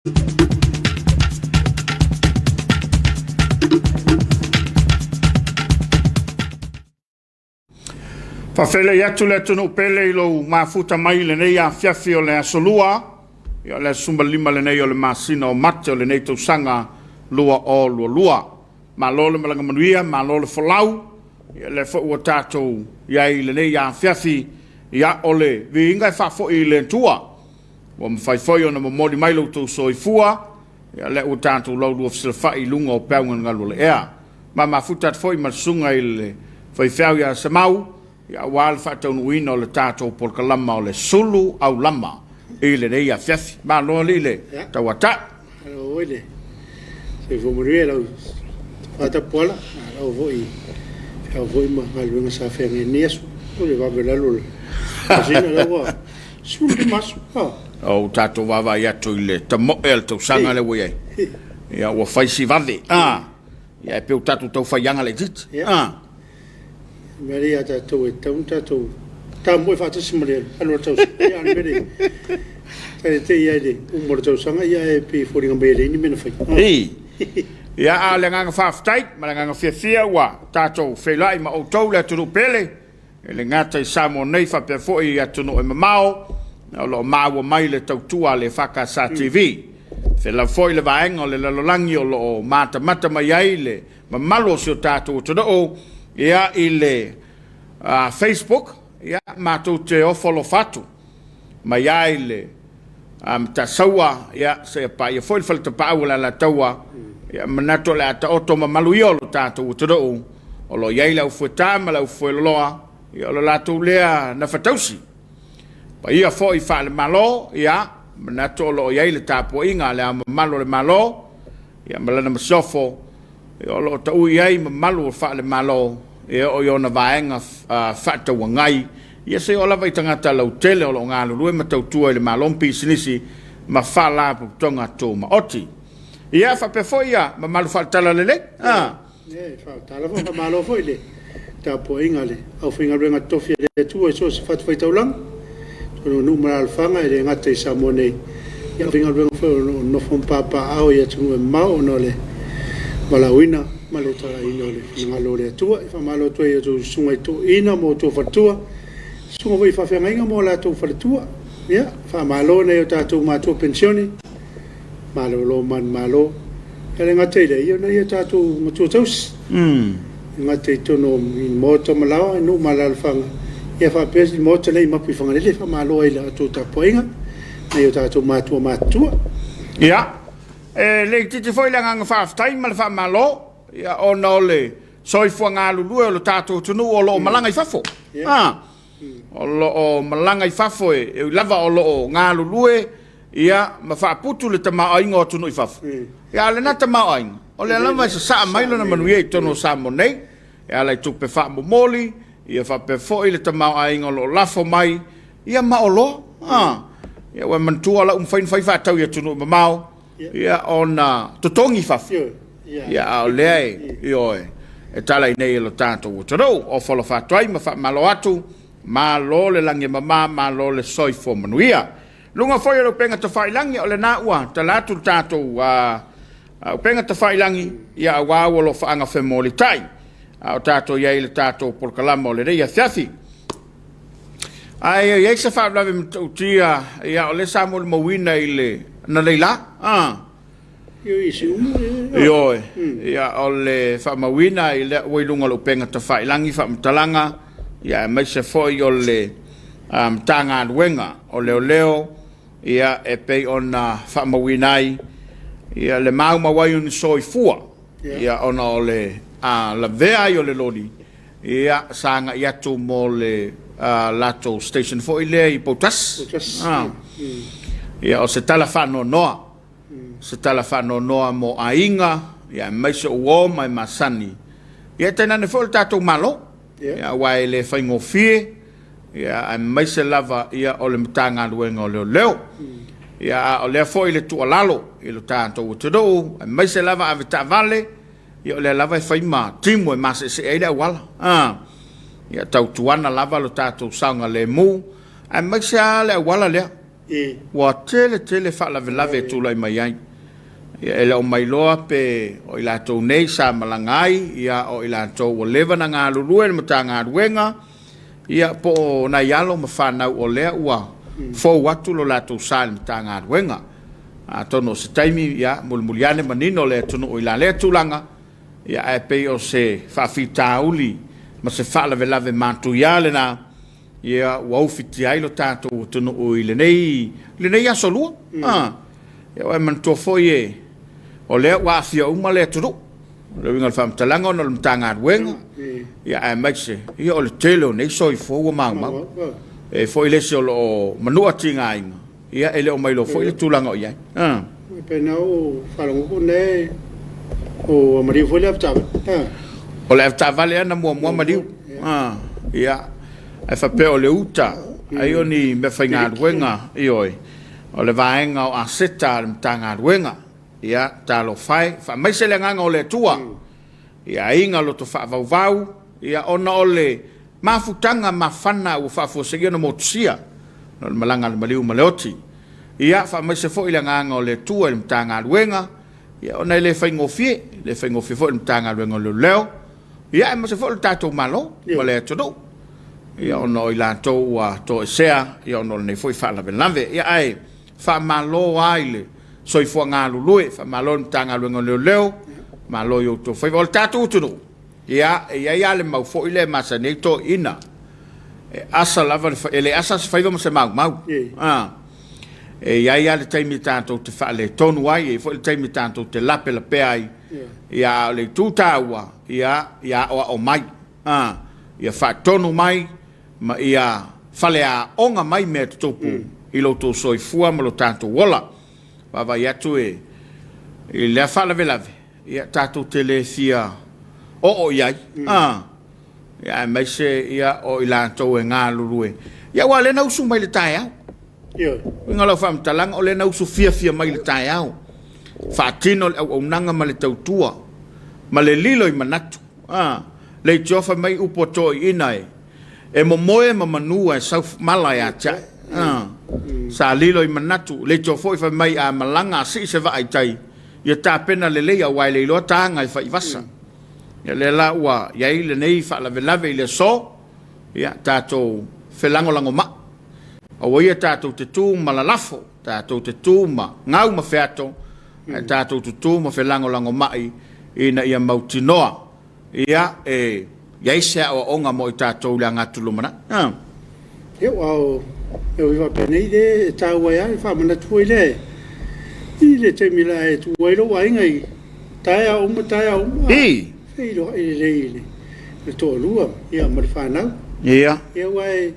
Faafeiloai atu le atunuu pele i lou mafuta mai i lenei afiafi o le Aso Lua, ia o le aso 15 lenei o le masina o Mate o lenei tausaga 2022. Malo le malaga manuia, malo le folau, ia lea foi ua tatou i ai i lenei afiafi, ia o le viiga e faafoi i le Atua. Ua mafai foi ona momoli mai lo outou soifua, ia lea ua tatou laulua fesilafai i luga o peau galugalu o le ea. Ma mafuta atu foi ma le susuga i le faifeau ia Semau, ia aua le faataunuuina o le tatou polokalama o le sulu aulama i lenei afiafi. Malo alii le tauatai. Malo foi le soifua manuia i lau Fatapuala, malo foi feau foi ma galuega sa feagai nei aso. O le vave lalo o le masina la ua 15 aso. O tatou vaavaai atu i le tamoe o le tausaga lea ua i ai. Ia ua fai si vave. Ah. Ia e pei ua tatou tau faiaga laitiiti. Ah. O le mea lea ia tatou e tatau ona tatou tamoe faatasi ma le alu o le tausaga. Ia, a o le mea lea, e te i lava i le uma o le tausaga, ia ae pei e foliga mai e leai ni mea na faia. I. Ia, a o le agaga faafetai ma le agaga fiafia ua tatou feiloai ma outou le atunuu pele, e le gata i Samoa nei faapea foi i atunuu e mamao, o lo o maua mai le tautua a le EFKS TV. E lava foi le vaega o le lalolagi o lo o matamata mai ai le mamalu o si o tatou atunuu ia i le Facebook, ia matou te ofo alofa atu mai ai le Matasaua ia seia paia foi le Faletapaau o le Alataua. Ia manatu o le a taoto mamalu ia o lo tatou atunuu o lo o i ai le aufueta ma le aufueloloa, ia o le latou lea nafatausi. Paia foi faale-Malo, ia manatu o lo o i ai le tapuaiga a le Ao Mamalu o le Malo ia ma lana masiofo, ia o lo o tau i ai mamalu o faale-Malo e oo i ona vaega faatauagai, ia seia oo lava i tagata lautele o lo o galulue ma tautua i le Malo ma pisinisi ma faalapotopotoga tumaoti. Ia faapea foi ia mamalu faale-talalelei. E faatalofa faamalo foi i le tapuaiga a le aufaigaluega totofi a le Atua i so o se fatafaitaulaga, totonu o nuu ma alaalafaga, e le gata i Samoa nei, ia aufaigaluega foi o lo o nonofo ma papaaao i atunuu e mamao ona o le valaauina ma le talaiina o le finagalo o le Atua. E faamalo atu ai i a outou susuga i toeaiina ma outou faletua, susuga foi i faafeagaiga ma o latou faletua. Ia, faamalo i nai o tatou matua penisione, malolo manumalo. E le gata i lea, ia o nai o tatou matua tausi, e gata i totonu o maota ma laoa, nuu ma alaalafaga, ia faapea le maota nei i Mapuifagalele. Faamalo ai i la outou tapuaiga, nai o tatou matua matutua. Ia, e le itiiti foi le agaga faafetai ma le faamalo, ia, ona o le soifua galulue o le tatou atunuu o lo o malaga i fafo. O lo o malaga i fafo e ui lava o lo o galulue ia ma faaputu le tamaoaiga o atunuu i fafo. Ia a o lena tamaoaiga, o lea lava e sasaa mai lona manuia i totonu o Samoa nei, e ala i tupe faamomoli, ia faapea foi le tamaoaiga o lo o lafo mai, ia ma oloa. Ia ua e manatua o la ua mafai ona fai faatau i atunuu mamao, ia ona totogi i fafo. Ia a o lea e, ioe, e tala i nei e lo tatou atunuu. Ofo alofa atu ai ma faamalo atu, malo le lagi e mama, malo le soifua manuia. Luga foi o le upega tafailagi, o lena ua tala atu le tatou upega tafailagi, ia aua ua alofaaga femolitai, a o tatou i ai i le tatou polokalama o lenei afiafi. Ae i ai se faalavelave matautia, ia o lea sa molimauina i le analeila, Ioe, ia o le faamauina i lea ua i luga o le upega tafailagi faamatalaga, ia aemaise foi o le Matagaluega o Leoleo, ia e pei ona faamauina ai ia le maumau ai o ni soifua, ia ona o le lavea ai o le loli, ia sa agai atu mo le latou station foi lea i Poutasi. Ia o se tala faanoanoa. Se tala faanoanoa mo aiga, ia aemaise o uo ma e masani, ia tainane foi o le tatou Malo, ia aua e le faigofie, ia aemaise lava ia o le Matagaluega o Leoleo. Ia a o lea foi le tuualalo i lo tatou atunuu, aemaise lava avetaavale, ia o lea lava e fai ma timu e maseesee ai le auala. Ia tautuana lava lo tatou saogalemu, aemaise lava le auala lea. Ua tele tele faalavelave e tulai mai ai. Ia, e le o mailoa pe o i latou nei sa malaga ai, ia, o i latou ua leva ona galulue i le Matagaluega, ia, po o nai alo ma fanau o lea ua fou atu lo latou sa i le Matagaluega. Atonu o se taimi, ia, mulimuli ane manino le atunuu i la lea tulaga, ia, ae pei o se faafitauli ma se faalavelave matuia lena, Ia, ua ufitia ai lo tatou atunuu i lenei, lenei aso lua. Ah, ia, ua e manatua foi e, o lea ua aafia uma le atunuu. O le uiga o le faamatalaga ona o le Matagaluega, ia, aemaise, ia, o le tele o nei soifua ua maumau. E i ai foi le isi o lo o manua tigaina, Ia, e le o mailoa foi le tulaga o i ai. Ah. Pe na o faalogo ko ne o maliu foi le avetaavale. Ah. O le avetaavale ana muamua maliu. Ah. Ia, ae faapea o le uta, ai o ni meafaigaluega, ioe, o le vaega o aseta a le Matagaluega. Ia, talofa e, faamaise le agaga o le Atua i aiga loto faavauvau, ia, ona o le mafutaga mafana ua faafuaseia ona motusia ona o le malaga a le maliu ma le oti. Ia, faamaise foi le agaga o le Atua i le Matagaluega, ia, ona e le faigofie, e le faigofie foi i le Matagaluega o Leoleo, ia, aemaise foi o le tatou Malo ma le atunuu, ia, ona o i latou ua toesea, ia, ona o lenei foi faalavelave. Ia, ae Faamalo lava i le soifua galulue, faamalo i le Matagaluega o Leoleo, malo i outou faiva. O le tatou atunuu, ia, e i ai lava le mau foi lea e masani ai toeaiina, e asa lava le, e le asa se faiva ma se maumau. A, e i ai lava le taimi tatou te faaletonu ai, e i ai foi le taimi tatou te lapelapea ai, ia, a o le itu taua, ia, ia aoao mai, a, ia faatonu mai, ma ia faleaoga mai mea tutupu i lo outou soifua ma lo tatou ola. Vaavaai atu i lea faalavelave, ia tatou te le fia oo i ai, a, ia, aemaise ia, o i latou e galulue. Ia, aua o lea na usu mai i le taeao. Uiga o lau faamatalaga, o lea na usu fiafia mai i le taeao, faatino le auaunaga ma le tautua, ma le lilo i manatu. A, leitioa fai mai upu a toeaiina e, e momoe ma manu ae sau mala ia te a'e. A, sa lilo i manatu, leitioa foi fai mai a malaga a sii se vaa i tai, ia tapena lelei aua e le iloa taga e fai i vasa. Ia lea la ua i ai lenei faalavelave i le aso, ia tatou felagolagomai. Aua ia tatou te tu ma lalafo, tatou te tu ma gau ma feato, ae tatou tutū ma felagolagomai ina ia mautinoa ia e i ai se aoaoga mo i tatou i le aga atu lumanai. Ah. Ia, aua o mea foi faapenei lea e taua ai lava le faamanatu foi lea i le taimi la e tuu ai lou aiga i taeao uma taeao uma. I. Feiloai lelei i le toalua ia ma le fanau. Ia. Ia aua e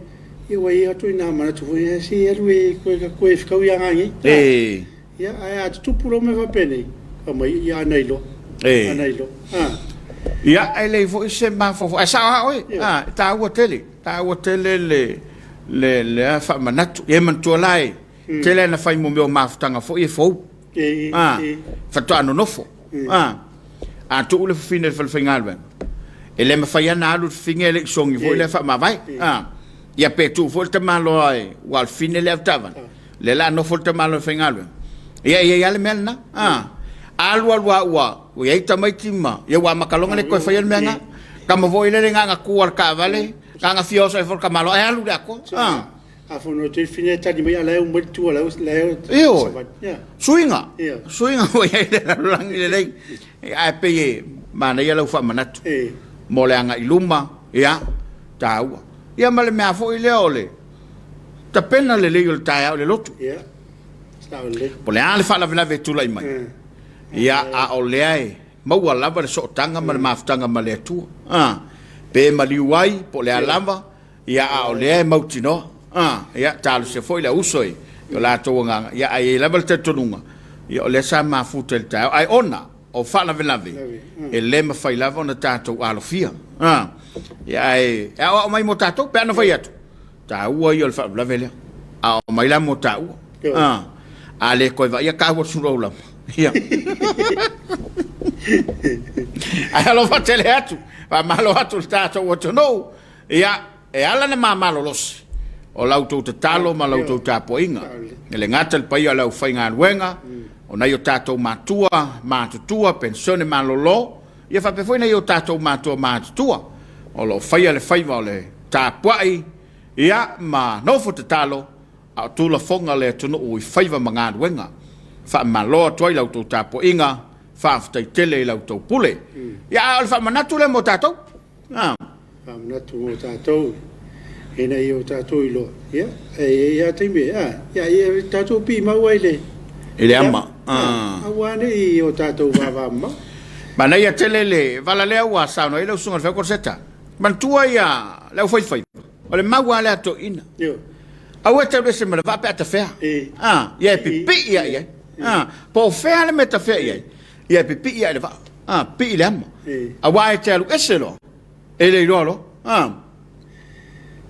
ia ua i ai atu ina manatu foi lea se i alu e koe fetaui agai nei. E. Ia, ae a tutupu loa mea faapenei, fai mai, ia ana iloa. E. Ana iloa. Ah. Ia, e leai foi se mafaufau. Ae sao lava oe. Ah, e taua tele. Taua tele le, le, lea faamanatu. Ia e manatua la e, tele lava ina fai mo mea o mafutaga foi e fou. E, Ah, e. faatoa nonofo. Ah, a tuu le fafine i le falefaigaluega, e le mafai lava ona alu le fafine e le i sogi foi lea faamavae. Ah, ia pe tuu foi le tamaloa e, aua o le fafine lea avetaavale. Lea la a nofo le tamaloa e faigaluega. Ia, e i ai lava le mea lena. A, alu alu lava ua, ua i ai tamaiti ma, ia ua amata loa ona le toe faia le mea lena. Tama foi lele na ona tu lava i le taavale, na ona fia oso ai foi le tamaloa ae alu i le atoa. A. A fono atu ai le fine e tali mai, a la e uma le tua, la e Ioe. savali. Ia. Suiga. Ia. Suiga ua i ai le lalolagi lenei. Ae pei e manaia lau faamanatu. E. Mo le agai i luma, ia, taua. Ia ma le mea foi lea o le tapena lelei o le taeao i le lotu. Ia, sao lelei. Po o le a le faalavelave e tulai mai. Ia, a o lea e maua lava le sootaga ma le mafutaga ma le Atua. A, pe maliu ai, po o le a lava, ia, a o lea e mautinoa. A, ia, talosia foi le auso i o latou agaga, ia, ae i ai lava le talitonuga, ia, o lea sa mafuta i le taeao. Ae ona o faalavelave, e le mafai lava ona tatou alofia. A, ia, ae e aoao mai mo tatou, pe ana fai atu, taua ia o le faalavelave lea. Aoao mai la mo taua. A, a le toe vaaia taua sulou lava. Ia. Ae alofa tele atu, faamalo atu le tatou atunuu. Ia, e ala ona ma malolosi. o la outou tatalo ma la outou tapuaiga. E le gata i le paia o le aufaigaluega, o nai o tatou matua matutua, penisione malolo, ia faapea foi nai o tatou matua matutua o lo o faia le faiva o le tapuai, ia ma nofo tatalo a o tulafoga le atunuu i faiva ma galuega. Faamalo atu ai la outou tapuaiga, faafetai tele i la outou pule. Ia a o le faamanatu lea mo tatou. Faamanatu mo tatou ina ia o tatou iloa, ia, e i ai lava taimi, a, ia, ia tatou pimau ai i le ama, aua ne i o tatou vavamamao. Manaia tele le vala lea ua saunoa ai lau susuga i le Feau Seta. Manatua ia le aufaifaiva, o le mau lava lea a toeaiina. Aua e tau ese ma le vaa pe a tafea. Ia e pipii lava i ai. Po o fea le mea e tafea i ai, ia e pipii lava i le vaa. Pipii i le ama. Aua e te alu ese loa, e le iloa loa.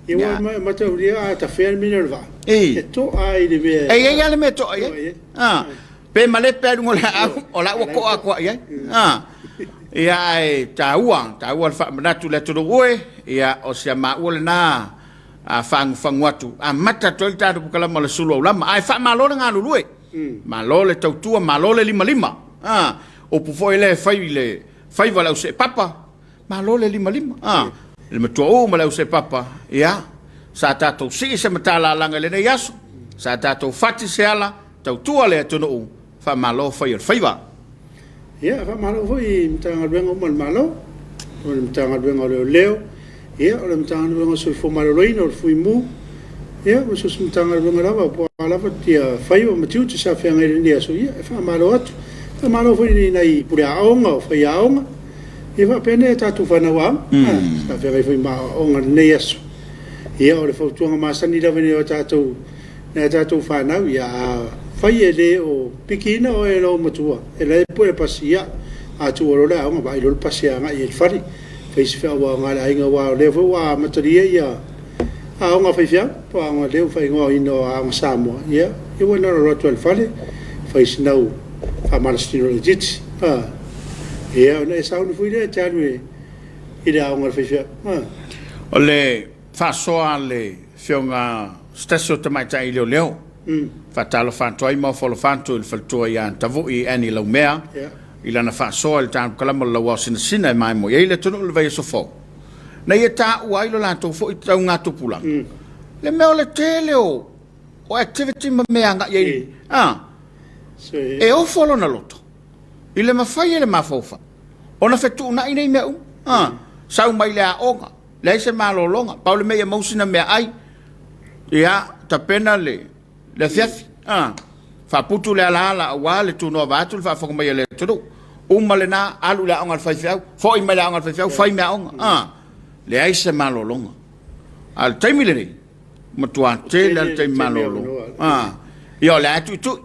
Ia ua mataulia a tafea le mea o le vaa, e to'a i le mea. E i ai lava le mea e to'a i ai. Pe malepe lava i luga o le aau, o la ua to'a atu lava i ai. Ia ae taua, taua le faamanatu i le atunuu e, ia o si a maua lena a fagufagu atu, amata atu ai le tatou polokalama o le sulu aulama. Ae faamalo le galulue, malo le tautua, malo le limalima. Upu foi lea e fai i le faiva o le auseepapa, malo le limalima. Le matuauu ma le auseepapa, ia, sa tatou sii se matalalaga i lenei aso, sa tatou fati se ala, tautua le atunuu, faamalo fai o le faiva. Ia, faamalo foi i Matagaluega uma a le Malo, o le Matagaluega o Leoleo, ia, o le Matagaluega o le Soifua Maloloina, o le Fui Mu, ia, ma so o se Matagaluega lava, po o a lava faiva ma tiute sa feagai i lenei aso, ia, e faamalo atu. Faamalo foi i nai pule aoga, o faiaoga, ia faapea nai a tatou fanau aoga, sa feagai foi ma aoaoga i lenei aso. Ia, o le fautuaga masani lava i nai a tatou fanau, ia, afai e le o pikiina oe e lou matua, e la e pue le pasi, ia, a tuua loa le aoga, vaai loa le pasi e agai i le fale, fai se feau aoga a le aiga, aua o lea foi ua amatalia ia aoga a faifeau, po o aoga lea ua faaigoaina o Aoga Samoa, ia, ua na ona alu atu lava i le fale, fai sina au faamalositino laitiiti, ia, ona e sauni foi lea e te alu i le aoga a le faifeau. O le faasoa a le Afioga se tasi o tamaitai leoleo, faatalofa atu ai ma ofo alofa atu i le faletua ia Tavui Annie Laumea i lana faasoa i le taukalama o le Lauao Sinasina e maimoa ai le atunuu i le vaiaso fou, na ia taua ai lo latou foi taugatupulaga, le mea o le tele o activity ma mea agai ai, e ofo lona loto i le mafai e le mafaufau ona fetuunai nei mea uma, sau mai le aoga, leai se malologa, pau le mea ia maua sina meaai, ia tapena le afiafi, faaputu le alaala aua le tunoa vaeatu le faafofoga mai a le atunuu. Uma lena, alu i le aoga a le faifeau, foi mai le aoga a le faifeau, fai meaaoga. Leai se malologa. A o le taimi lenei, matua tele lava le taimi malolo. Ia o lea e tuitui,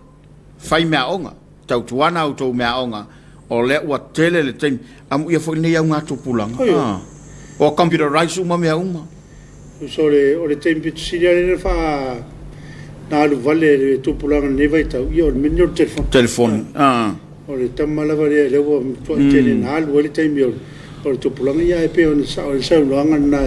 fai meaaoga. Tautuana a outou meaaoga, o lea ua tele le taimi. Amuia foi lenei augatupulaga. Ua computerize uma mea uma. Tusa o le taimi pito sili lava lea na faa na alu vale e le tupulaga i lenei vaitau, ia o le mea lenei o le telefoni. Telefoni. O le tama lava lea lea ua matuai tele na alu ai le taimi o le tupulaga, ia ae pei ona sao ai le saunoaga lena,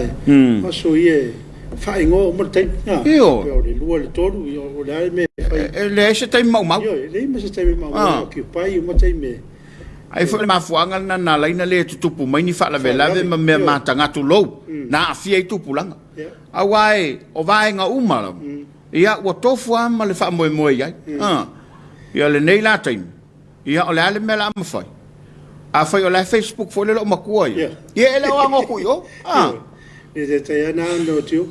o aso ia e faaigoa uma le taimi. Ioe. O le 2 i le 3, ia o le a le mea e fai. E leai se taimi maumau. Ioe, e leai ma se taimi maumau, e occupy uma taimi e. Ai foi le mafuaaga lena na ala ai ona le tutupu mai ni faalavelave ma mea mataga, tulou, na aafia ai tupulaga. Aua o vaega uma lava, ia ua tofu lava ma le faamoemoe i ai. Ia lenei la taimi, ia o le a le mea o le a mafai? Afai o la e Facebook foi le loomatua ia, ia e le o ago atu i o. Le taitai lava na ona o tio.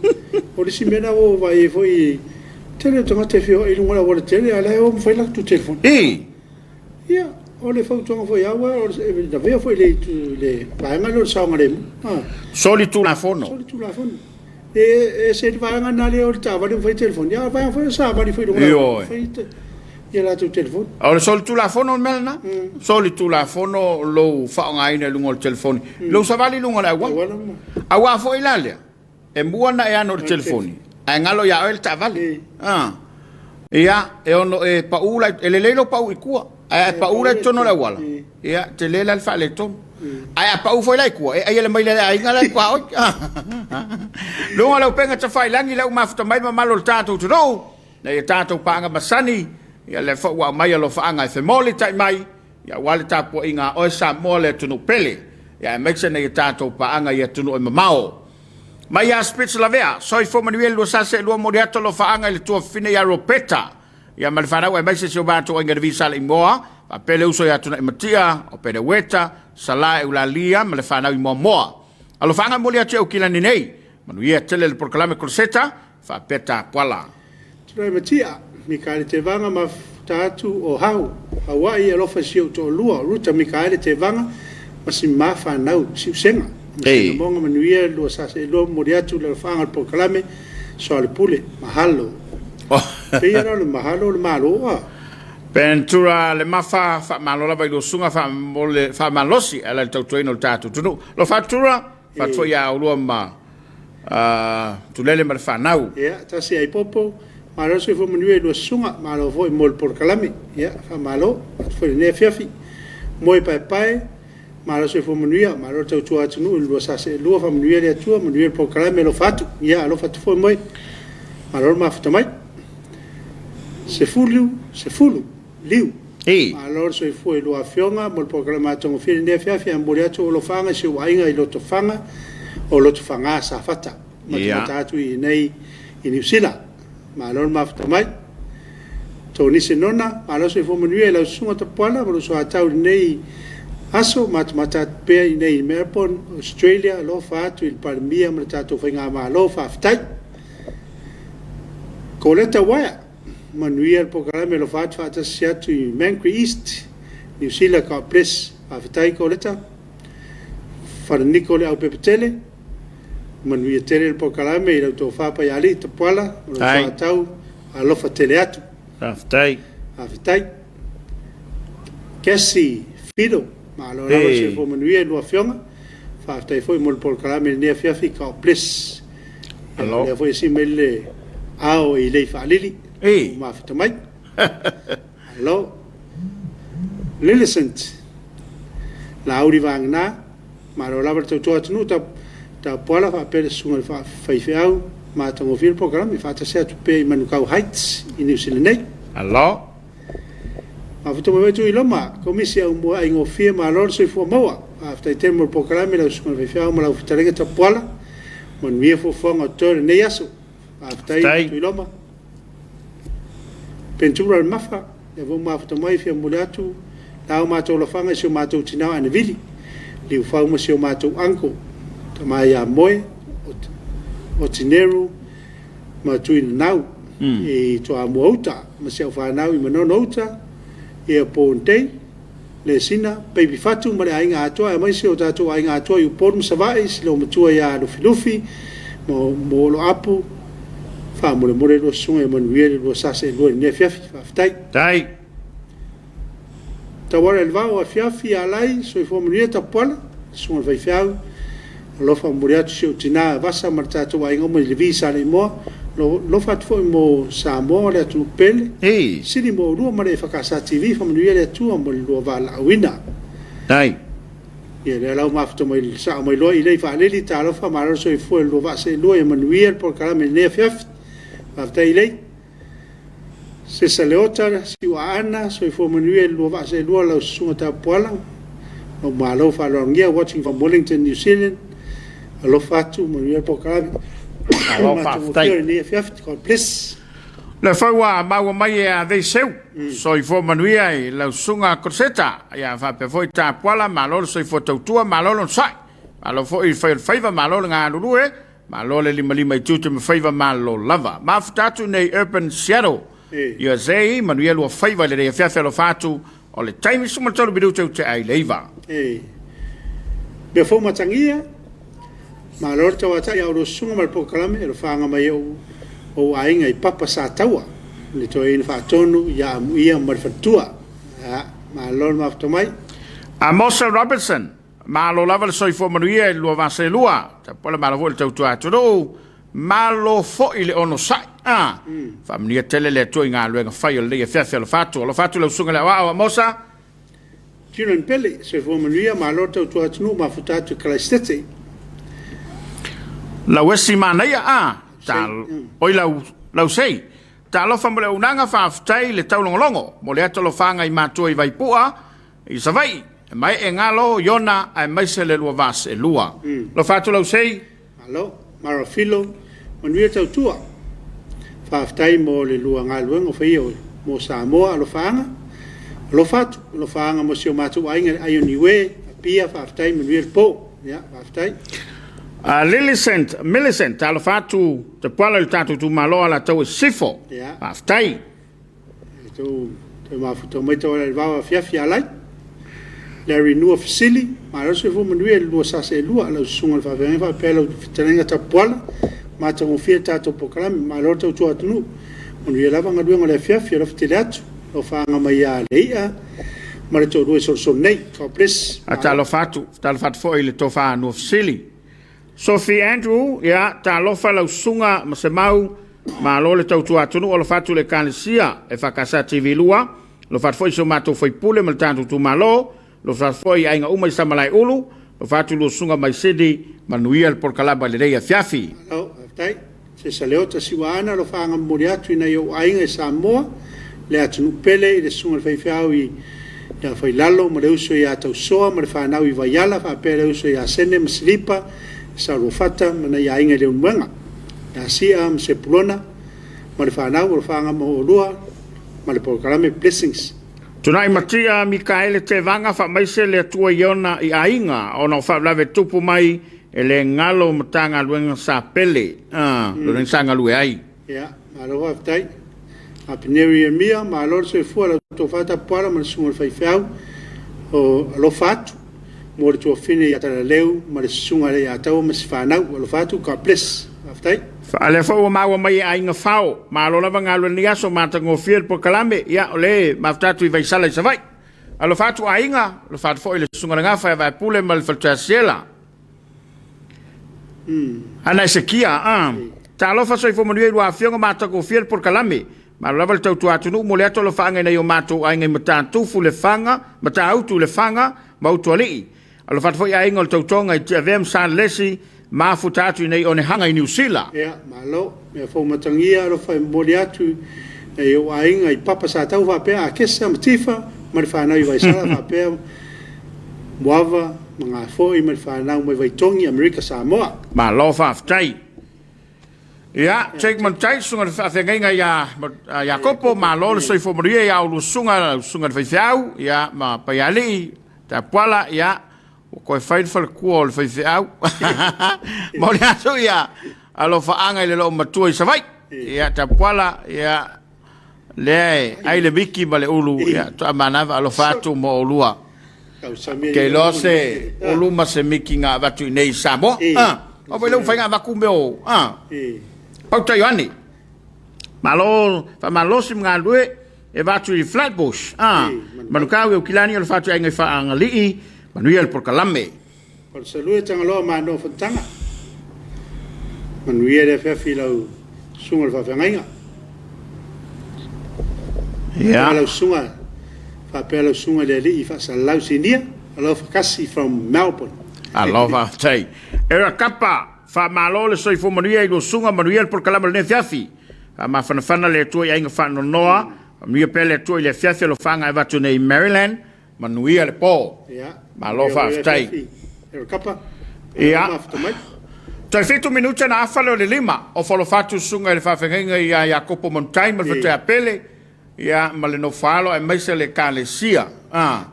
O le isi mea lena ua ou vaai ai foi, tele o tagata e feoai i luga o le aualatele, a o la e o ma fai latou telefoni. Ia, o le fautuaga foi a au, e lavea foi i le vaega lea o le saogalemu. Solitulafono. Solitulafono. E ese le vaega lena lea o le taavale ma fai telefoni, a o le vaega foi o le savali foi i luga o le auala, fai ia latou telefoni. O le solitulafono le mea lena. Solitulafono lou faaaogaina i luga o le telefoni, lou savali i luga o le auala. Aua foi la lea, E mua ona e ano i le telefoni, ae galo ia oe le taavale. Ia, e ono e pau la, e lelei lou pau i tua, ae a e pau la i totonu o le auala, ia, tele la le faaletonu. Ae a pau foi la i tua, e ai le maile a le aiga la i tuaoi. Luga o le upega tafailagi lea ua mafuta mai le mamalu o le tatou atunuu, ina ia tatou paaga masani, ia lea foi ua aumai alofaaga e femoli tai mai, ia aua le tapuaiga a oe Samoa le atunuu pele, ia aemaise nai a tatou paaga i atunuu e mamao. Mai ia Spitz Lavea, soifua manuia le 2 momoli atu alofaaga i le tuafafine ia Ropeta, ia ma le fanau aemaise si o matou aiga i le Visa le Imoa, faapea le uso ia Tunai Matia, o Peneueta, Sala Eulalia ma le fanau i Moamoa. Alofaaga momoli atu i Aukilani nei, manuia tele le polokalame Koloseta, faapea Tapuala. Tulai Matia, Mikaele Tevaga mafuta atu o Hau, Hawaii alofa i si ou toalua o Ruta Mikaele Tevaga ma si ma fanau Siusega. Ei. Masina manuia 2 momoli atu le alofaaga o le polokalame Soalepule, mahalo. Pei la o le mahalo o le malo a. Ventura le mafa faamalo lava i lua susuga faamole faamalosi e ala i le tautuaina o le tatou atunuu. Lo Fatura, fatu foi ia oulua ma Tulele ma le fanau. Ia, tasi ai popo, malo le soifua manuia i lua susuga, malo foi mo le polokalame. Ia, faamalo, atu foi i lenei afiafi. Moe paepae, malo le soifua manuia, malo le tautua atunuu i le 242, faamanuia le Atua, manuia le polokalame, alofa atu. Ia, alofa atu foi moe, malo le mafuta mai. 10, 10, liu. Ei. Malo le soifua i lua afioga mo le polokalame matagofie i lenei afiafi, ae momoli atu ou alofaaga i si ou aiga i Lotofaga, o Lotofaga Safata. Matamata atu i inei i Niu Sila. Malo le mafuta mai. Tonise Nona, malo le soifua manuia i lau susuga Tapuala ma lou soatau i lenei aso, matamata atu pea i inei i Melbourne, Australia, alofa atu i le Palemia ma le tatou Faigamalo, faafetai. Koleta Waia, manuia le polokalame alofa atu faatasi atu i Mangere East, Niu Sila, God bless. Faafetai Koleta. Falaniko le Aupepetele, manuia tele le polokalame i lau tofa Paialii Tapuala ma lou soatau, alofa tele atu. Faafetai. Faafetai. Kesi Fido, malo lava le soifua manuia i lua afioga. Faafetai foi mo le polokalame i lenei afiafi. God bless. Ia, Alo. lea foi e sii mai le ao i lei faalili. Ei. Ua mafuta mai. Alo. Millicent, Laauli Vagana, malo lava le tautua atunuu, Tapuala faapea le susuga i le faifeau matagofie le polokalame, faatasi atu pea i Manukau Heights i Niu Sila nei. Alo. Mafuta mai Tuiloma, Komisi Aumoe Aigofie, malo le soifua maua. Faafetai tele mo le polokalame lau susuga i le faifeau ma lau fetalaiga Tapuala. Manuia fuafuaga o totoe o lenei aso. Faafetai Faafetai. Tuiloma. Pentura le Mafa, lea foi ua mafuta mai e fia momoli atu la o matou lafaga i si o matou tina o Anevili, Liufau ma si o matou uncle, tama ia Moe, Otineru ma Tuinanau i Toamua uta ma si au fanau i Manono uta, ia Pondei, Lesina, Baby Fatu ma le aiga atoa aemaise o tatou aiga atoa i Upolu ma Savaii, si loomatua ia Lufilufi ma Oloapu, faamolemole lua susuga ia manuia le lua sa seelua i lenei afiafi. Faafetai. Tai. Tauala i le vao afiafi Alai, soifua manuia Tapuala, susuga i le faifeau, alofa momoli atu si ou tina Vasa ma le tatou aiga uma i Levi Saleimoa, alofa atu foi mo Samoa le atunuu pele, Ei. sili mo oulua ma le EFKS TV, faamanuia le Atua mo le lua valaauina. Tai. Ia lea la ua mafuta mai sao mai loa i lei faalili, talofa malo le soifua i le lua vaa seelua ia manuia le polokalame i lenei afiafi. Faafetai i lei. Sesa Leota, Siuaana, soifua manuia i le lua vaa seelua lau susuga Tapuala. Lau malo faaaloalogia, watching from Wellington, New Zealand. Alofa atu, manuia le polokalame. Malo faafetai. Matagofie lenei afiafi. God bless. Le foi ua maua mai e a Veiseu, soifua manuia i lau susuga Korseta, ia faapea foi Tapuala, malo le soifua tautua, malo le onosai, malo foi le fai o le faiva, malo le galulue, malo le limalima i tiute ma faiva, malo lava. Mafuta atu nei Urban Seattle, USA, manuia lua faiva i lenei afiafi alofa atu, o le taimi 13 minute ua tea i le 9. Mea fou matagia, malo le tauatai a oulua susuga ma le polokalame e alofaaga mai e ou aiga i Papa Sataua, le toeaina faatonu ia Amuia ma le faletua. Malo le mafuta mai. Amosa Robertson, malo lava le soifua manuia i le lua vaselua, tapuala malo foi le tautua atunuu, malo foi le onosai. Faamanuia tele le Atua i galuega fai o lenei afiafi alofa atu. Alofa atu lau susuga i le aoao Amosa. Julian Pele, Soifua manuia, malo le tautua atunuu, mafuta atu i Kalaisitete. Lauesi manaia a ta oi lau Lausei. Talofa mo le auaunaga, faafetai i le taulogologo mo le ata alofaga i matua i Vaipua i Savaii, e mae'e galo Iona aemaise le lua va seelua. Alofa atu Lausei. Malo. Mara Filo, manuia tautua. Faafetai mo le lua galuega o faia mo Samoa, alofaaga. Alofa atu, alofaaga mo si o matou aiga i le ai o Niue, Apia, faafetai, manuia le po. Ia, faafetai. Lillicent, Millicent, talofa atu Tapuala i le tatou itumalo Alataua i Sisifo. Ia. Faafetai. E tou toe mafuta mai tauala i le vao afiafi alai. Larry Nua Fesili, malo le soifua manuia i le lua sa seelua, lau susuga i le faafeagaiga faapea lau fetalaiga Tapuala, matagofie le tatou polokalame, malo le tautua atunuu, manuia lava galuega o le afiafi, alofa tele atu, alofaaga mai ia Lei'a ma le toalua i Solosolo nei. God bless. Malo. Talofa atu, talofa atu foi i le tofa Nua Fesili. Sophie Andrew, ia, talofa lau susuga ma Semau, malo le tautua atunuu, alofa atu i le Ekalesia EFKS TV 2, alofa atu foi i si o matou faipule ma le tatou itumalo, alofa atu foi i aiga uma i Samalaeulu, alofa atu i lua susuga mai Sydney, manuia le polokalama i lenei afiafi. Malo, faafetai. Sesa Leota Siuaana, alofaaga momoli atu i nai ou aiga i Samoa, le atunuu pele i le susuga i le faifeau i ia Failalo ma le uso ia Tausoa ma le fanau i Vaiala faapea le uso ia Sene ma Silipa, Saoluafata ma nai aiga i Leulumoega, ia Sia ma Sepulona ma le fanau, alofaaga mo oulua ma le polokalame. Blessings. Tunai Matia Mikaele Tevaga faamaise le Atua i ona i aiga ona o faalavelave tupu mai e le galo Matagaluega sa pele lona sa galue ai. Ia, malo faafetai. Apeneri Ieremia, malo le soifua i la outou faatapuala ma le susuga i le faifeau o alofa atu mo le tuafafine ia Talaleu ma le susuga ia Taua ma si fanau. Alofa atu, God bless. Faafetai. A lea foi ua maua mai e Aiga Fao, malo lava galue i lenei aso, matagofie le polokalame. Ia, o le mafuta atu i Vaisala i Savaii. Alofa atu aiga, alofa atu foi i le Susuga i le Gafa ia Vaepule ma le Faletuasiela. Ana Esekia, a. Talofa soifua manuia i lua afioga matagofie le polokalame. Malo lava le tautua atunuu mo le atu alofaaga i nai o matou aiga i Matatufu, Lefaga, Matautu, Lefaga ma Utualii. Alofa atu foi aiga o le tautoga i Tiavea ma Salelesi, mafuta atu i nei onehaga i Niu Sila. Ia, malo. Mea fou matagia, alofa e momoli atu i nai ou aiga i Papa Satau faapea Akesa ma Tifa ma le fanau i Vaisala faapea Moava ma Gafoi ma le fanau mai Vaitogi, Amerika Samoa. Malo faafetai. Ia, Jake Manutai, susuga i le faafeagaiga ia Iakopo, malo le soifua manuia ia oulua susuga, lau susuga i le faifeau, ia, ma Paialii, Tapuala, ia, ua toe fai le faletua o le faifeau. Momoli atu ia alofaaga i le loomatua i Savaii. Ia, Tapuala, ia, lea e ai le miki ma le ulu, ia, toa manava alofa atu mo oulua. Ke iloa se ulu ma se miki na avatu i nei i Samoa. Ah, o foi le mafai avatu mea o, ah, Pauta Ioane. Malo, faamalosi ma galulue e avatu i Flatbush. Ah, Manukau e Ukilani o le fatuaiga i Faagalii, manuia le polokalame. Palesalue Tagaloa Mano Fonotaga. Manuia le afiafi i lau susuga i le faafeagaiga. Ia. Lau susuga faapea lau susuga i le alii faasalalau sinia. Alofa Kasi from Melbourne. Alofa faafetai. Era Kapa, faamalo le soifua manuia i lua susuga, manuia le polokalame o lenei afiafi. Faamafanafana le Atua i aiga faanonoa, manuia pea le Atua i le afiafi alofaga e avatu nei i Maryland. Manuia le po. Malo faafetai. Ia. Toe 7 minute na afa lea o le 5. Ofo alofa atu susuga i le faafeagaiga ia Iakopo Manutai ma le Faletua ia Pele, ia ma le nofo alo aemaise le Ekalesia. Ah.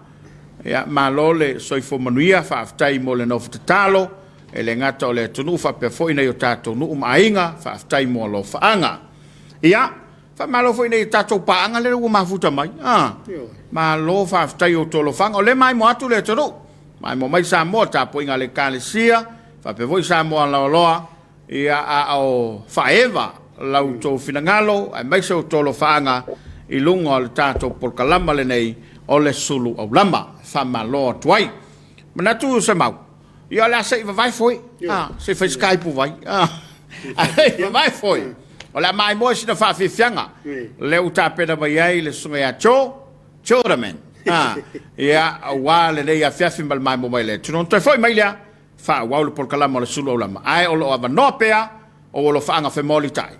Ia, malo le soifua manuia, faafetai mo le nofo tatalo, e le gata o le atunuu faapea foi nai o tatou nuu ma aiga, faafetai mo alofaaga. Ia, Faamalo foi nei tatou paaga lea ua mafuta mai. Ah, malo faafetai o outou alofaga. O lea maimoa atu le atunuu. Maimoa mai Samoa, tapuaiga a le Ekalesia, faapea foi Samoa Laoloa, ia a o faaeva la outou finagalo aemaise outou alofaaga i luga o le tatou polokalama lenei o le Sulu Aulama. Faamalo atu ai. Manatu Semau, Ia o le a se i vavae foi. Ah, se i fai Skype vai. Ah. Vavae foi. O le a maimoa sina faafiafiaga. Lea ua tapena mai ai le susuga ia Joe Jordaman. A, ia, aua lenei afiafi ma le maimoa mai le atunuu. Ona toe foi mai lea, faaauau le polokalama o le sulu aulama. Ae o lo o avanoa pea ou alofaaga femolitai.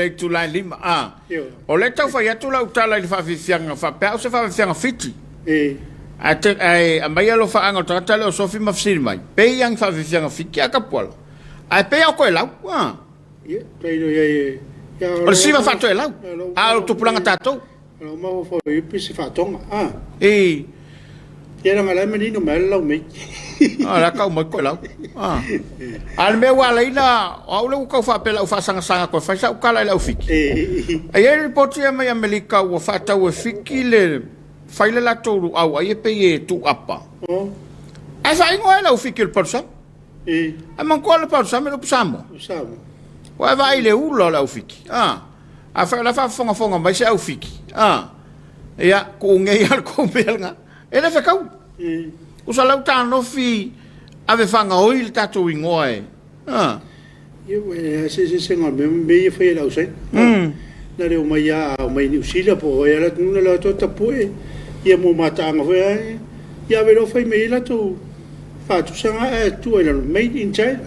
le itula e 5. A. O lea e tau fai atu lau tala i le faafiafiaga faapea au se faafiafiaga Fiti. Ae te, ae aumaia alofaaga o le tagata lea o Sofi ma fesili mai, pei lava ni faafiafiaga Fiti a Tapuala. Ae pei lava o Toelau. A. O le siva faatoelau, a o le tupulaga tatou. O mafaufau i upu se faatoga. A. I. Ia leaga la e manino mai lava le lau mei. A, la tau mai toelau. A. A o le mea ua ala ai na, o au lea ua tau faapea lau faasagasaga toe fai sau tala i le au Fiti. E i ai lipoti ia mai Amerika ua faatau e Fiti le fai le latou luau ai e pei e tuuapa. Ae faaigoa ai le au Fiti o le palusami. Ae manatua le palusami o le upu Samoa. Ua e vaai i le ula o le au Fiti. A. Afai o la e faafofogafoga mai se au Fiti, a, ia, tuu nei lava le tou mea lena. E le fetaui. Usa lau tanofi ave faagaoi le tatou igoa e, a. Ia, ua e leai se eseesega o le mea ma mea ia e fai e le au Saina. Na le omai lava a omai i Niu Sila po o ai lava le atunuu na le o atu tapue ia mo mataaga foi lea, ia ave loa fai mai ai latou faatusaga ae tuu ai i lalo, Made in China.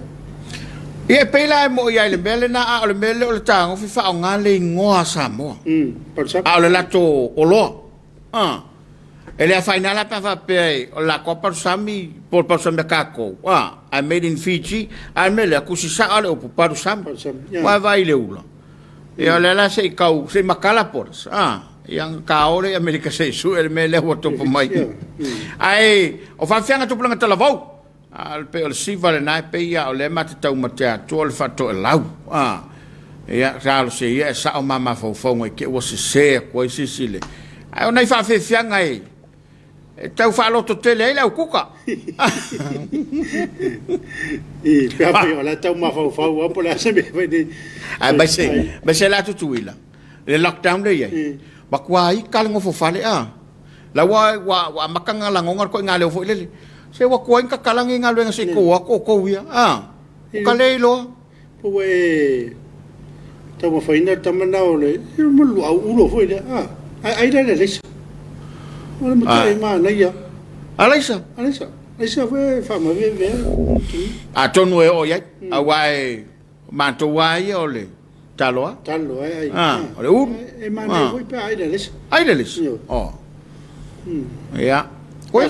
Ia e pei la e moi lava i le mea lena, a o le mea lea o le tagofi faaaoga le igoa a Samoa, a o le latou oloa. A. E le afaina la pe a faapea e, o le latou lava palusami po o le palusami a tatou, a, ae made in Fiji, a o le mea lea, tusi sao lava le upu palusami. Ua e vaai i le ula. Ia o lea la se i tau, se i matala Porus, a, ia ona ta o lea i Amerika se i sue le mea lea ua tupu mai. Ae o faafeaga tupulaga talavou, a o le pei o le siva lena e pei a o lea ma te taumate atu o le faatoelau. A, ia talosia ia e sao ma mafaufauga i te ua sese atu ai sisi le. Ae o nai faafeafeaga e E tau faalototele ai le au kuka. I, pe a o la tau mafaufau lava po o le a se mea fai nei. Ae mai se la Tutuila, le lockdown lea i ai, matua ika le nofo fale a. La ua ua amata ona lagona le ituaiga leo foi lele. Se ua tuai ona tatala nei galuega se i tou o atu outou ia. A, ua ta le iloa. Po ua e taumafaina le tama lena o le luau ulo foi lea, a, ae ai la i le alaisa. O le matai manaia. Alaisa? Alaisa. Alaisa foi e faamaveve. Atonu e oo i ai, aua e matou lava ia o le talo lava. Talo e ai. Ah, o le ulu. E manaia foi pe a ai le alaisa. Ai le alaisa? Oh. Ia. Oi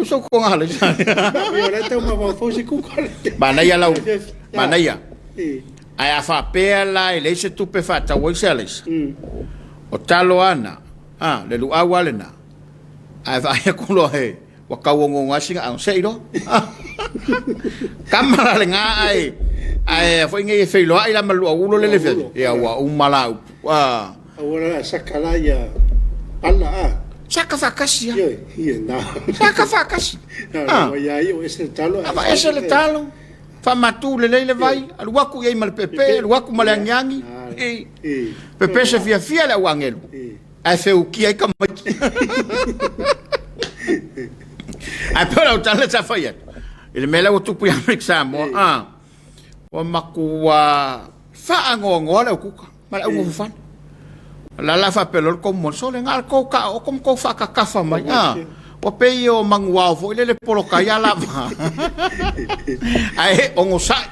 sou konga alaisa. O le tau mafaufau se kuka. Manaia lau, manaia. Ae a faapea la e leai se tupe e faatau ai se alaisa, o talo lava na, a, le luau lava lena, ae vaai atu loa he, ua tau onoono ai sina ago, sei loa. Tama la lena ae, ae foi nei e feiloai la ma le luau ulo lele afiafi, ia ua uma la upu. A. Aua la saka la ia pala a. Saka faatasi a. Ioe, na. Saka faatasi. A. Ia ia o ese le talo. A ese le talo. Faamatu lelei le vai, alu atu i ai ma le pepe, alu atu ma le agiagi. Pepe se fiafia le au agelu, ae feukia ai tamaiti. Ae pei o lau tala sa fai atu, i le mea lea ua tupu ia Amerika Samoa, a, ua matua faanoanoa le au kuka ma le au nofofale. O la la faapea loa le tou momoli, sole, na o le tou taoto ma tou faatatafa mai, a, ua pei o manuao foi lele poloka ai alava. Ae onosai,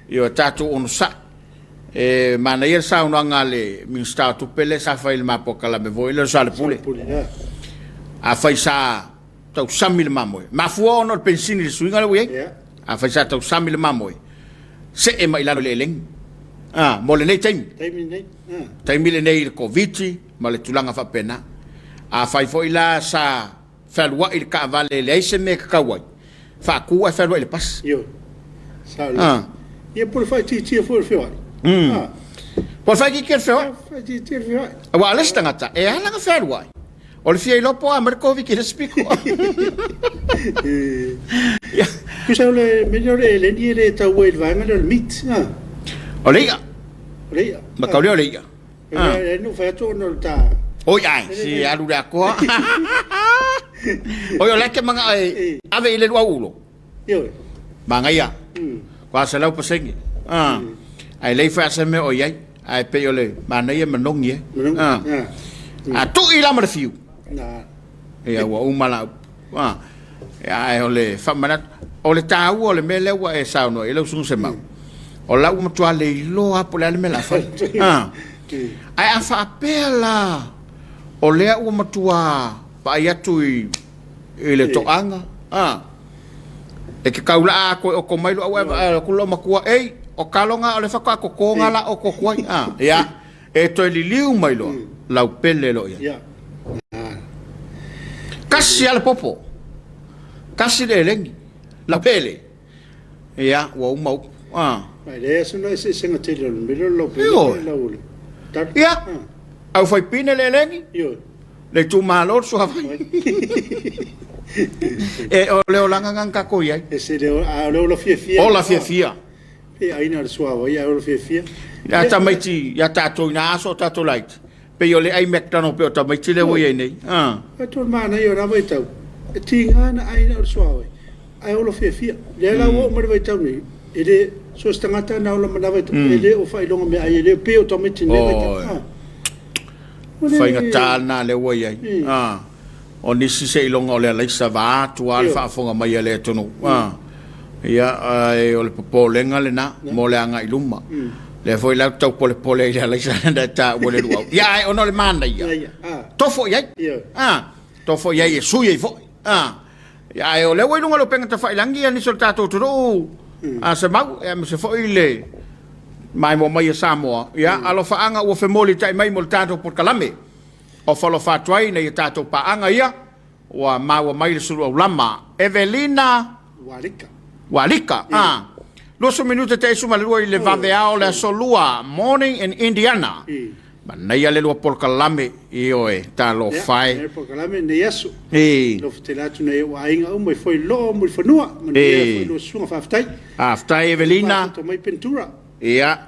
ioe, tatou onosai. E manaia le saunoaga a le Minisita o Tupe lea sa fai i le ma polokalame foi lea o Salepule. Afai sa tausami le mamoe, mafua ona o le penisini i le suiga lea ua i ai. Afai sa tausami le mamoe, see mai i lalo i le elegi. Ah, mo lenei taimi. Taimi lenei. Ah. Taimi lenei i le Koviti ma le tulaga faapena. Afai foi la sa fealuai le taavale e leai se mea e tatau ai, faatu ae fealuai i le pasi. Ioe. Sao lelei. Ah. Ia po o le faaitiitia foi o le feoai. Ah. Po o le faaitiitia o le feoai. Faaitiitia le feoai. Aua o le isi tagata, e ala ona fealuai. O le fia iloa po o a mai le Koviti i le isi pito. Tusa o le mea lea o le eleni e le tau ai i le vaega lea o le meat. O le i'a. O le i'a. Mataulia o le i'a. E le fai atu ona o le ta. Oi ai, si alu le atoa. Oi o le e te mana'o e ave i le luau ulo. Ioe. Manaia. Kua 100%. Ah. Ae lei fai se mea o i ai. Ae pei o le manaia manogi e. Ah. A tui la ma le fiu. Na. Ia ua uma la. Ah. Ae o le faamanatu o le taua o le mea lea ua e saunoa i lau susuga Semau. O la ua matua le iloa lava po o le a le mea o le a fai. A. Ae a faapea la o lea ua matua vaai atu i i le toaga, a, e te taulaa atu e oto mai lou au ae atu lou matua, ei, o talo na o le faatoa toto na la oto atu ai, a, ia, e toe liliu mai loa, lau pele loa ia. Tasi lava le popo, tasi le elegi, lau pele, ia, ua uma upu, a. Ma e leai lava sina eseesega tele o le mea lea o le lau pele ma le lau o le talo. Ia, aufaipine le elegi. Ioe. Le itumalo le suavai. E, o le olaga lena na tatou i ai. Ese le, a o le ola fiafia. Ola fiafia. Pe aiga le suavai ae ola fiafia. Ia tamaiti, ia tatou i na aso o tatou laiti, pei o le ai McDonald pei o tamaiti lea ua i ai nei. A. E toe manaia o la vaitau, e tiga na aiga o le suavai, ae ola fiafia. Lea la ua oo mai le vaitau nei, e le, so o se tagata na ola ma na vaitau, e le o faailoga meaai, e le pei o tamaiti i lenei vaitau. Faigata lena lea ua i ai. O nisi seiloga o le alaisa vaeatu lava le faafofoga mai a le atunuu. Ia, ae o le popolega lena mo le agai i luma. Lea foi la ou te tau polepole ai i le alaisa lea na e taua i le luau. Ia, ae ona o le manaia, tofo i ai. Tofo i ai e sui ai foi. Ia, ae o lea ua i luga o le upega tafailagi ia nisi o le tatou atunuu a Semau, aemaise foi le maimoa mai a Samoa. Ia, alofaaga ua femolitai mai mo le tatou polokalame. Ofo alofa atu ai nai a tatou paaga ia ua maua mai le sulu aulama. Evelina Walika. Walika, a. 20 minute te 12 i le vaveao o le aso Lua, Morning in Indiana. Manaia le lua polokalame, ioe, talofa e. Ia, polokalame nei aso. Alofa tele atu nai ou aiga uma i Fuailoo, Mulifanua, manuia foi lua susuga, faafetai. Faafetai Evelina. Mafuta mai Pentura. Ia.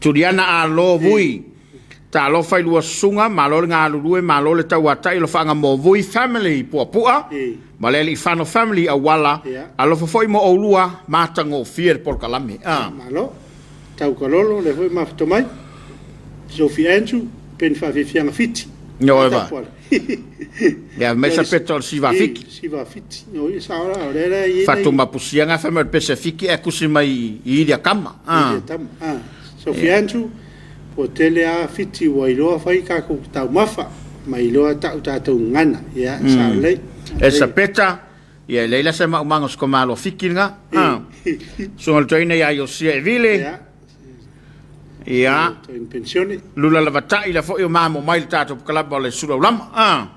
Juliana Alo Vui. Talofa i lua susuga, malo le galulue, malo le tauatai, alofaaga mo Vui family i Puapua, ma le Aliifano family i Auala, alofa foi mo oulua, matagofie le polokalame. Malo. Tau Kalolo, lea foi mafuta mai. Sophie Andrew, Peni Faafiafiaga Fiti. Ioe va. Ia mai sa peto o le siva fiki. Siva fiti. No i sa ora o le la i. Fatu mapusia nga fai mai o le pese fiki e kusi mai i ilia kama. Ilia tama. Ah. Sophie Andrew, ua tele a fiti ua iloa fai kakou taumafa ma iloa tau tatou gagana. Ia, sa lelei. E sa peta, ia e leai la se maumaga o se komalo fiki lena. Ah. Susuga i le Toeaina ia Iosia Evile. Ia. Ia. Toeaina penisione. Lula Lavatai la foi o mamo mai le tatou kalaba o le Sulaulama. Ah.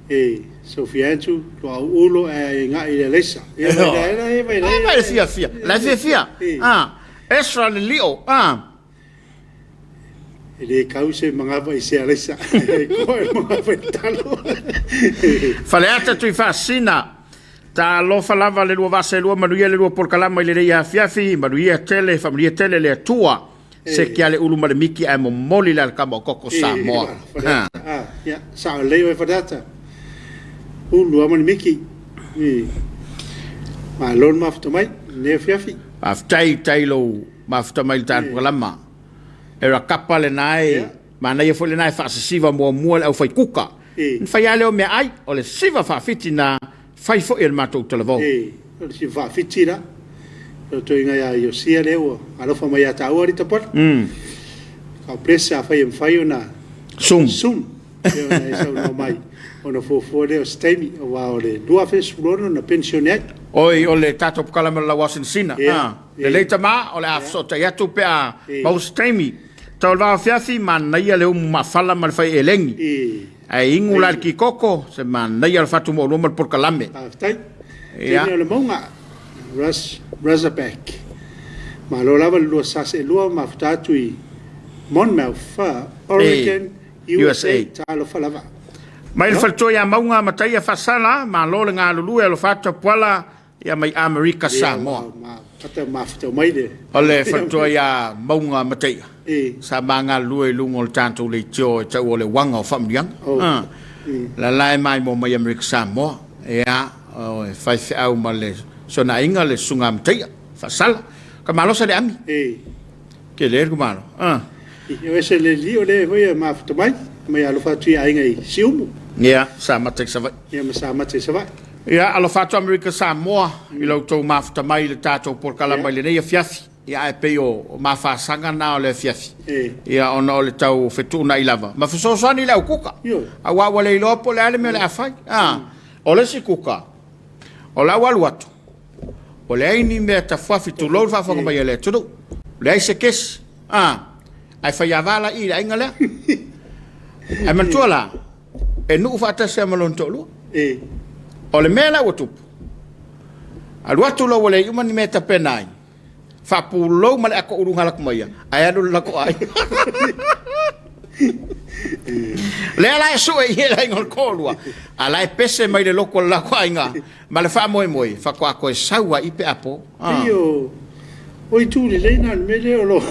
E Sofia atu, loa ulo e ngai le alaisa. Ia vai la ela e vai la. Vai le fiafia. La fiafia. Ah. Esra le lio. Ah. E le kau se mangafa i se alaisa. E koa e mangafa i talo. Faleata Tuifaasina. Talofa lava le lua vasa e lua manuia le lua polokalama i lenei afiafi, manuia tele, faamanuia tele le Atua. Se kia le ulu ma le miki ae momoli le alakama o koko Samoa. Faleata, ah, ia, sao lelei oe Faleata. Ulu lava ma le miki. Malo le mafuta mai, lenei afiafi. Faafetai tai lou mafuta mai i le tatou polokalama. Era kapa lena e manaia foi lena e faasisiva muamua le aufaikuka. Ona fai lava lea o meaai, o le siva faafiti na fai foi e le matou talavou. O le siva faafiti la, o le toeaina ia Iosia lea ua alofa mai ia taua alii Tapuala. God bless, afai e mafai ona Zoom. Zoom. Pei ona e saunoa mai, ona fuafua lea o se taimi, aua o le 2016 na penisione ai. Oi, o le tatou polokalame o le Lauasinasina. Lelei tama, o le a fesootai atu pe a maua se taimi. Tau le vao afiafi, manaia le umu maafala ma le fai elegi. Ae inu la le kikoko, se manaia le fatu mo olua ma le polokalame. Faafetai. Teine o le mauga, Russ Razorback. Malo lava le lua sas e lua mafuta atu i Monmouth, Oregon, USA. Talofa lava. Mai le faletua ia Mauga Mataia Faasala, malo le galulue alofa atu Tapuala ia mai Amerika Samoa. O le faletua ia Mauga Mataia sa ma galulue i luga o le tatou leitio e tau o le uaga o faamanuiaga. La la e maimoa mai Amerika Samoa. Ia, o e faifeau ma le si ona aiga le Susuga Mataia Faasala. Ka malosi le ami. Tele le kumalo. O ese le lio le foi e mafuta mai, mai alofa atu i aiga i Siumu. Ia, sa mata i Savaii. Ia, ma sa mata i Savaii. Ia, alofa atu Amerika Samoa i lo outou mafuta mai i le tatou polokalama i lenei afiafi. Ia, ae pei o mafasaga na o le afiafi. Ia, ona o le tau fetuunai lava ma fesoasoani i le au kuka. Aua ua le iloa po o le a le mea o le a fai. O le isi kuka, o lau alu atu, ua leai ni mea tafuafi, tulou le faafofoga mai a le atunuu, leai se kesi, ae faiava la i le aiga lea. Ae manatua la, e nuu faatasi lava ma lona toalua. O le mea la ua tupu, alu atu loa ua leai uma ni mea e tapena ai, faapulou ma le ato ulu na alu atu ma ia, ae alu le latou aiga. Lea la e sue i le aiga o le toalua, a la e pese mai le loto o le latou aiga ma le faamoemoe, faatoa toe sau ai pe a po. Pei o o itu lelei na le mea lea o lo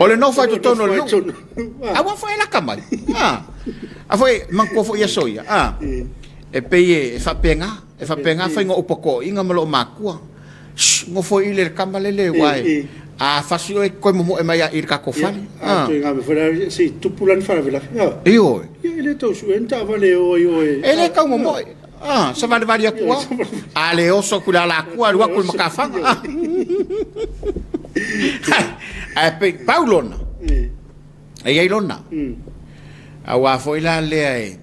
O le nofo i totonu o le nuu. Aua foi e laka mai. A foi, manatua foi aso ia. E pei e faapena, e faapena faiga o upu a toeaiina ma loomatua. Shh, nofo i le tama lele aua e a fasi oe e toe momoe mai lava i le tatou fale. A ituaiga mea foi lea se i tupu la ni faalavelave. Ioe. Ia e le tau sue ni taavale e o ai oe. E le tau momoe. Savalivali atu lava. A le oso atu i le alaatua alu atu i le matafaga. Ae pei, pau lona, e i ai lona. Aua foi la lea e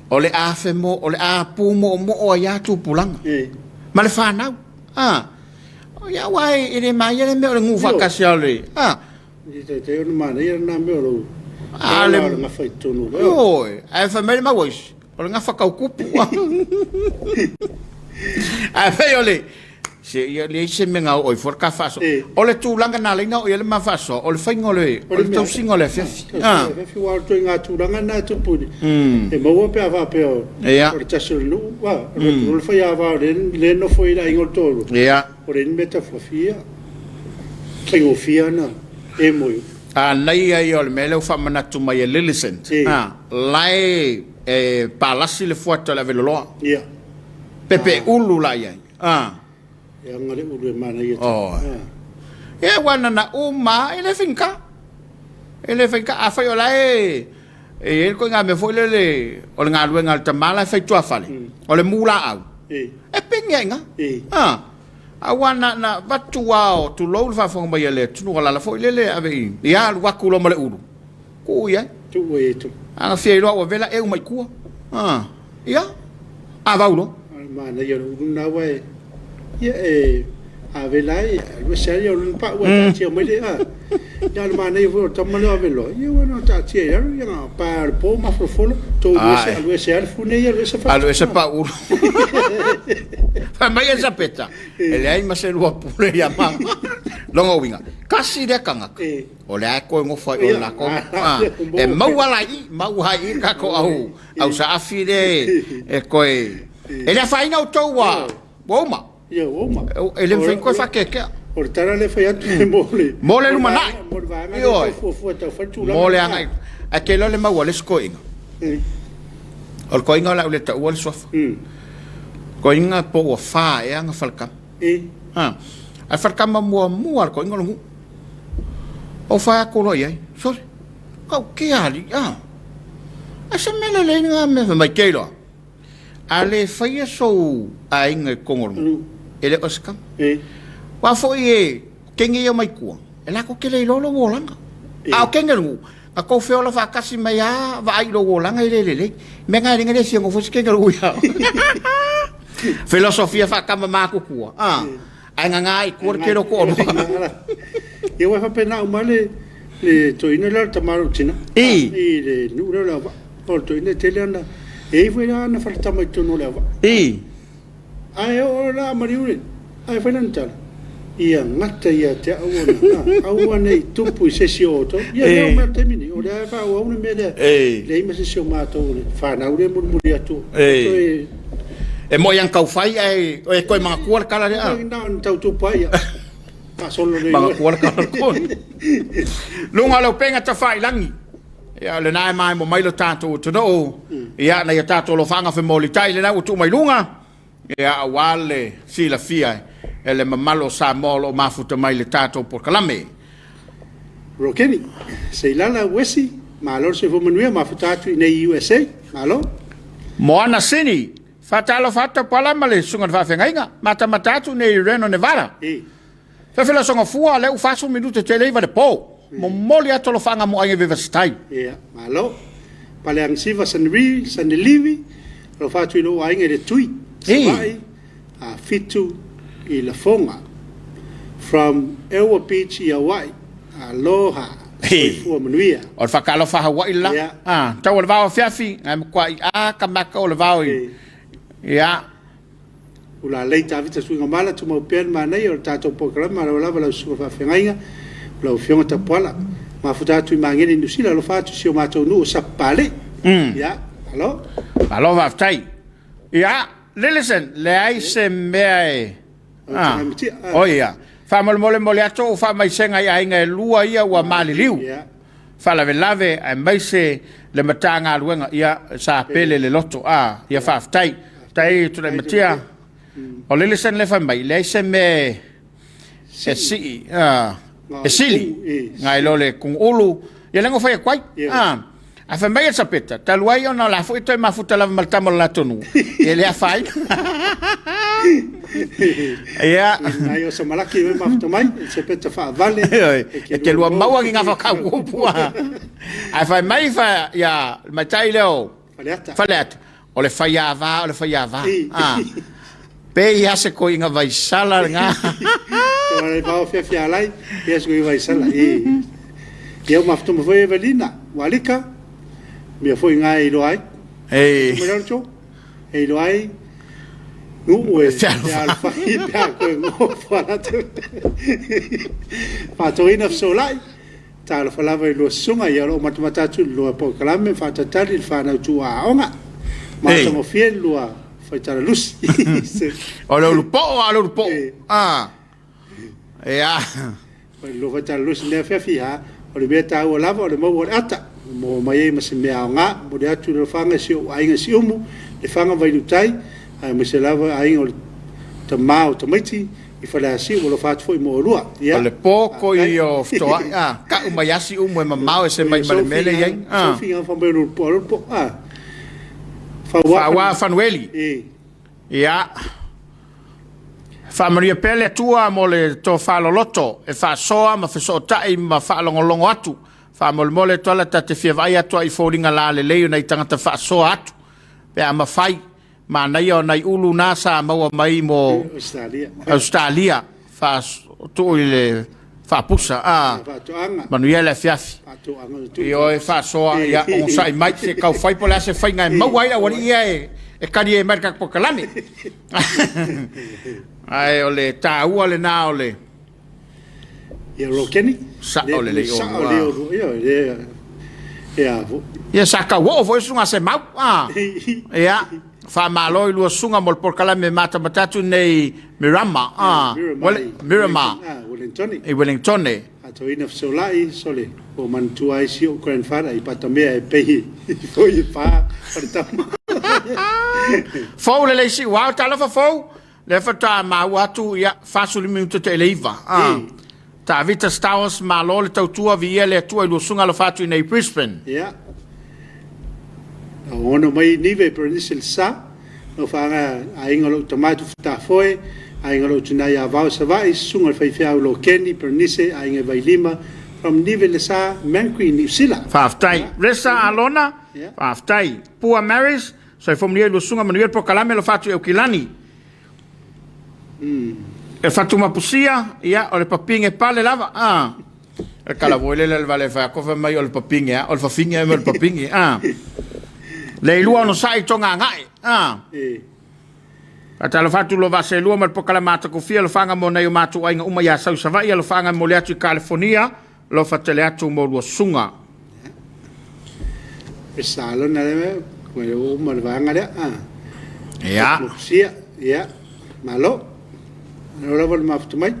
O le a femo, o le a pumoomoo ai lava tupulaga ma le fanau. A, ia aua e le maia le mea o le nuu faatasi lava o le, a. E taitai ona manaia lena mea o lou A le, o le gafa i totonu o le. Ioe, ae fai mai le mau a isi, o le gafa tau tupu. Ae pei o le, Se ia leai se mea na oo ai fua le ta faasoa. O le tulaga na ala ai ona oo i ai le ma faasoa, o le faiga o le, o le tausiga o le afiafi. O le afiafi, aua o le ituaiga tulaga lena e tupu e maua pe a faapea o le tasi o le nuu, o le faiava o lea e nofo i le aiga o le toalua, ua leai ni mea e tafuafi ia. Faigofie lava ona emo i. Manaia ia o le mea lea ua faamanatu mai e Lillicent, la e palasi le fuata o le aveloloa. Pepe ulu la i ai. Ah. E aga le ulu e manaia tele. Oh. Ia ua nana uma e le faigata. E le faigata. Afai o la e e i ai le ituaiga mea foi lele o le galuega a le tama la e fai tuafale, o le mu laau. E peni lava i ina. Ah. Aua na na avatu lava o tulou le faafofoga mai a le atunuu o le ala foi lele e ave i ia alu atu loa ma le ulu, tuu i ai. Tuu i ai tu. A na fia iloa ua vela eu mai tua. Ah. Ia, a vau loa. Manaia o le ulu lena aua e, ia e a vela ai, alu ese ai o lona pau ae taatia mai le, a. Ia o le manaia foi o le tama lea o Aveloa, ia ua na taatia i lalo, ia na pae lava i le po mafolafolo, tou alu ese, alu ese lava le fune ia, alu ese fatu. Alu ese pau ulu. Fai mai Elisapeta, e leai ma se lua pule ia ma. Lona uiga, tasi lea tagata, o lea e toe nofo ai i o i latou. E maua la i i, maua ai i i le tatou au au saafi lea e toe... E le afaina outou ua ua uma. Ia, ua uma. E le mafai ona toe faakeakea. O le tala lea e fai atu mo le... Mo le lumanai. Mo le vaega lea e tau fuafua e tau fai le tulaga. Mo le agai. Ae te iloa le mau a le isi toeaina. O le toeaina o le a ou le taua le suafa. Toeaina po ua fa ea ana faletama. A le faletama muamua a le toeaina o le nuu. Ou fai atu loa i ai, sole, Kau ke alii, a. A se mea lelei lena mea fai mai ke iloa. A le faia sou aiga i totonu o le nuu, e le o se tama. Aua foi e kenge ia mai tua, e latou te le iloa lou olaga. A o kenge o le nuu, na tou feola faatasi mai lava vaai i lou olaga e le lelei. Mea na e le fia nofo ai se kenge o le nuu ia oe. Filosofia faatama matutua, a. Ae gaga i tua le tele o toalua. Ia ua faapena uma le le toeaina lea o le tama o lou tina. I. I le nuu lea o Leauvaa. O le toeaina e tele ana, e i ai foi la ana faletama i totonu o Leauvaa. I. Ae oo la a maliu le, ae fai lana tala, ia gata ia te au ona, aua ne i tupu i se isi o outou. Ia lea ua omai i le taimi lenei, o lea e faaauau le mea lea, leai ma se isi o matou o le fanau lea e mulimuli atu, toe E moi ana tau fai ae e toe manatua le tala lea. Na ona tau tupu ai, faasolo lelei. Manatua le tala le Luga o le upega tafailagi. Ia o lena e maemo mai lo tatou atunuu. Ia nai o tatou alofaaga femolitai lena ua tuu mai luga. Ia aua le silafia e le mamalu o Samoa o lo o mafuta mai le tatou polokalame. Rokeni, Seilala Uesi, malo le soifua manuia, mafuta atu i inei i USA. Malo. Moana Sini. Faatalofa atu Tapuala ma le susuga i le faafeagaiga. Matamata atu nei i Reno, Nevada. Fefela Sogafua, lea ua 40 minute tele iva le po. Momoli atu alofaaga mo aiga i Vevasitai. Ia, malo. Paleagasiva Sanri, Sanelivi, alofa atu i lou aiga i le Tui, Savaii, a Fitu i Lafoga. From Ewa Beach i Hawaii. Aloha. Soifua manuia. O le whakaalofa Hawaii la. Yeah. Ah, tau o le vao afiafi, ngai matua i a ka maka o le vao i. Yeah. Ulalei Tavita Suigamala, tumau pea le manaia o le tatou polokalame aloa lava lau susuga faafeagaiga o lau Afioga Tapuala. Mafuta atu i Magele i Niu Sila, alofa atu i si o matou nuu o Sapapalii. Ia, malo. Malo faafetai. Ia, Lillison, leai se mea e... Ah, o ia. Faamolemole mole atu ou faamaisega i aiga e lua ia ua maliliu. Faalavelave aemaise le Matagaluega, ia, sa pele le loto. Ah, ia faafetai. Faafetai Tulai Matia. O Lillison lea fai mai, leai se mea e sii, e sili, nai lo le kuguulu, ia lea na fai atu ai. Ae fai mai Elisapeta, talu ai ona o la foi e toe mafuta lava ma le tama o le latou nuu, e le afaina. Ia. Nai o Samalaki e mafuta mai, Elisapeta faavale. E te lua maua ki ngā whakaupu. Ae fai mai fa, ia, le maitai lea o Faleata. Faleata. O le faiāvā, o le faiāvā. Ah. Pe i a se koiga vaisala ngā. Ko le vao fiafia alai, ia se koiga vaisala. I. Ia o mafutuma foi Evelina, Walika, mea foi ngā e iloa ai. Ei. Mai lalo tō, e iloa ai, nuu e fealofai pe a koe ngofo a latou. Faatoina fesolai. Talofa lava i lua susuga, ia o lo o matamata atu i le lua polokalame faatalitali i le fanau tuuaoga. Matagofie le lua faitala lusi. O le ulu poo a o le ulu poo. Ah. Ia. O le lua faitala lusi lea afiafi, ha, o le mea taua lava o le maua o le ata. Ua maua mai ai ma se mea aoga. Momoli atu le alofaga i si ou aiga i Siumu, Lefaga Vailuutai, aemaise lava aiga o le tama o tamaiti, I Faleasiu, ua alofa atu foi mo oulua. Ia. O le po ko i o fetoai, a, kau mai asi umu e mamao e se mai ma le mele i ai. A. Sofi fa mai lo po lo po. A. Faua Fanueli. E. Ia. Faamanuia pea le Atua mo le tofa loloto e faasoa ma fesootai ma faalogologo atu. Faamolemole atu ala ta te fia vaai atu ai i foliga lalelei o nai tagata faasoa atu pe a mafai. Manaia o nai ulu na sa maua mai mo Ausetalia tuu i le faapusa a manuia le afiafi. Ioe faasoa ia onosai mai se tau fai po o le a se faiga e maua ai le aualii ia e kali ai mai le tatou polokalame. Ae o le taua lena o le Ia Rokeni. Sao lelei oulua. Sao lelei oulua. Ia, le, ia, Ia sa tau oo foi susuga Semau. Ah. Ia, faamalo i lua susuga mo le polokalame matamata atu nei Mirama. Ah. Miramar. Ah, Wellingtone. I Wellingtone. Atoina fesolai, sole, ua manatua ai si ou grandfather i Patamea e pei foi e pā o le tama. Fou lelei siu ao, talofa fou. Lea faatoa maua atu, ia, 45 minute te le iva. Ah. Tavita Stowers, malo le tautua, viia le Atua i lua susuga alofa atu i nei Brisbane. Ia. Na ono mai Nive Bernice le sa, nau whaanga aiga o lou tama Tufutafoe, aiga o lou tina ia Vao Savaii, susuga le faifeau Lokeni, Bernice, aiga i Vailima, from Nive le sa, Manukau, Niu Sila. Faafetai. Resa Alona, faafetai. Pua Maris, Soifua manuia i lua susuga, manuia le polokalame alofa atu i Aukilani. E Fatumapusia, ia, o le papine pale lava, ah. E kala voi le le vale fa ko fa mai o le papine, ah, o le fafine ai ma le papine, ah. Le ilua ono sai tonga ngai, ah. Faatalofa atu lo vaaselua ma le polokalame atakofia alofaga mo nai o matou aiga uma ia Sau Savaii alofaga mo le atu i Kalifonia Alofa tele atu mo lua susuga. Pesa lona le ua le uma le vaega lea. Ah. Ia. Mokusia, ia. Malo. Malo lava le mafuta mai.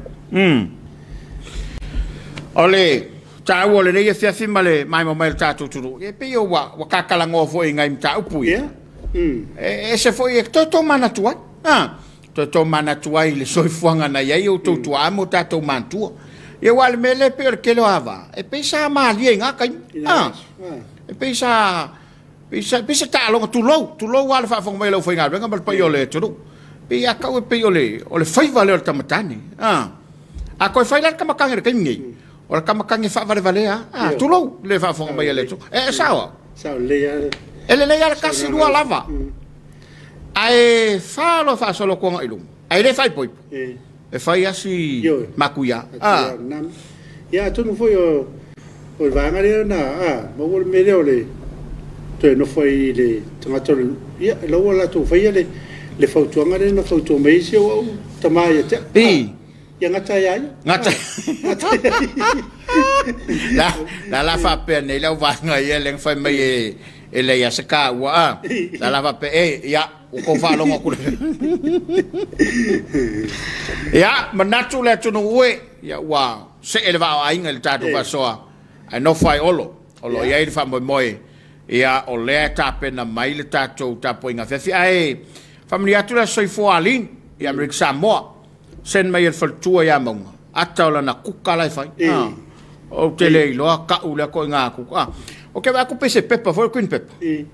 O le taua o lenei afiafi ma le maimoa mai o le tatou atunuu, e pei ua ua kakalagoa foi i nai mataupu ia. Ia. E ese foi e toe tomanatu ai. Ah. Toe tomanatu ai i le soifuaga na i ai outou tuaa ma o tatou matua. Ia aua o le mea lea e pei o le tele o ava, e pei sa malie i na taimi. Ah, e pei sa... Pei se, pei se taaloga, tulou, tulou lava le faafofoga mai a le aufaigaluega ma le paia o le atunuu. Pei a tau e pei o le, o le faiva lea o le tama tane. A, a toe fai la le tama tane i le taimi nei, o le tama tane faavalevalea lava. A, tulou le faafofoga mai a le atunuu. E, e sao au? Sao lelei lava. E lelei lava le tasi, lua lava. Ae fa loa faasolo atu agai i luma, ae le faaipoipo. E fai lava si matuia. A. Ia atonu foi o le vaega lea na maua le mea lea o le toe nofo ai i le tagata o le nuu, ia la ua latou faia le fautuaga lea na fautua mai ai si ou tama ia te au. Ia gata ia ia. Gata. La la la faapea nei le auvaega ia lea na fai mai e e leai lava se taua a. La la faapea e ia ua tou faalogo atu. Ia manatu le atunuu e ia ua see le vaa o aiga i le tatou faasoa ae nofo ai Olo. O lo o i ai le faamoemoe ia o lea e tapena mai le tatou tapuaiga afiafi ae faamanuia atu le Aso Soifua Alin i Amerika Samoa. Send mai e le faletua ia Mauga, ata o lana kuka la e fai. Ah, ou te le iloa kau lea koiga kuka. Ah, ou te vaai atu pei se pepa foi, green pepper.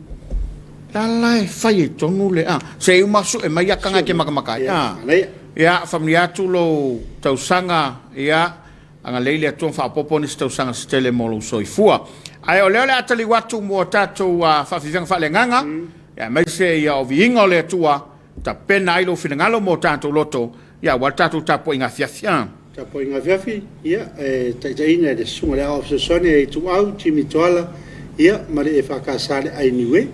La la e fai ai tonu le, ah, se i uma sue mai ataga e te matamata ai. Ah, ia, faamanuia atu lou tausaga, ia, agalelei le Atua ma faaopoopo nisi tausaga se tele mo lou soifua. Ae o lea o le a taliu atu mo tatou faafiafiaga faaleagaga, aemaise ia o viiga o le Atua, Tapena ai lou finagalo mo tatou loto, ia aua le tatou tapuaiga afiafi. A. Tapuaiga afiafi, ia, e taitaiina e le Susuga i le Aoao Fesoasoani a Ituau, Jimmy Toala, ia, ma le EFKS le Ainiue.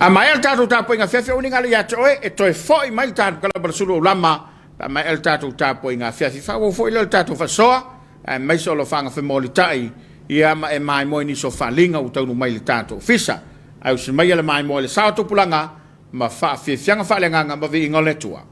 A maea le tatou tapuaiga afiafi, aua ne i galo ia te oe e toe foi mai le tatou kalaba le sulu aulama pe a maea le tatou tapuaiga afiafi. Faaauau foi lea o le tatou faasoa, aemaise o lo o faagafemolitai, ia, ma e maimoa i nisi o faaaliga ua taunuu mai i le tatou ofisa. Ae usi maia le maimoa i le sao o tupulaga ma faafiafiaga faaleagaga ma viiga o le Atua.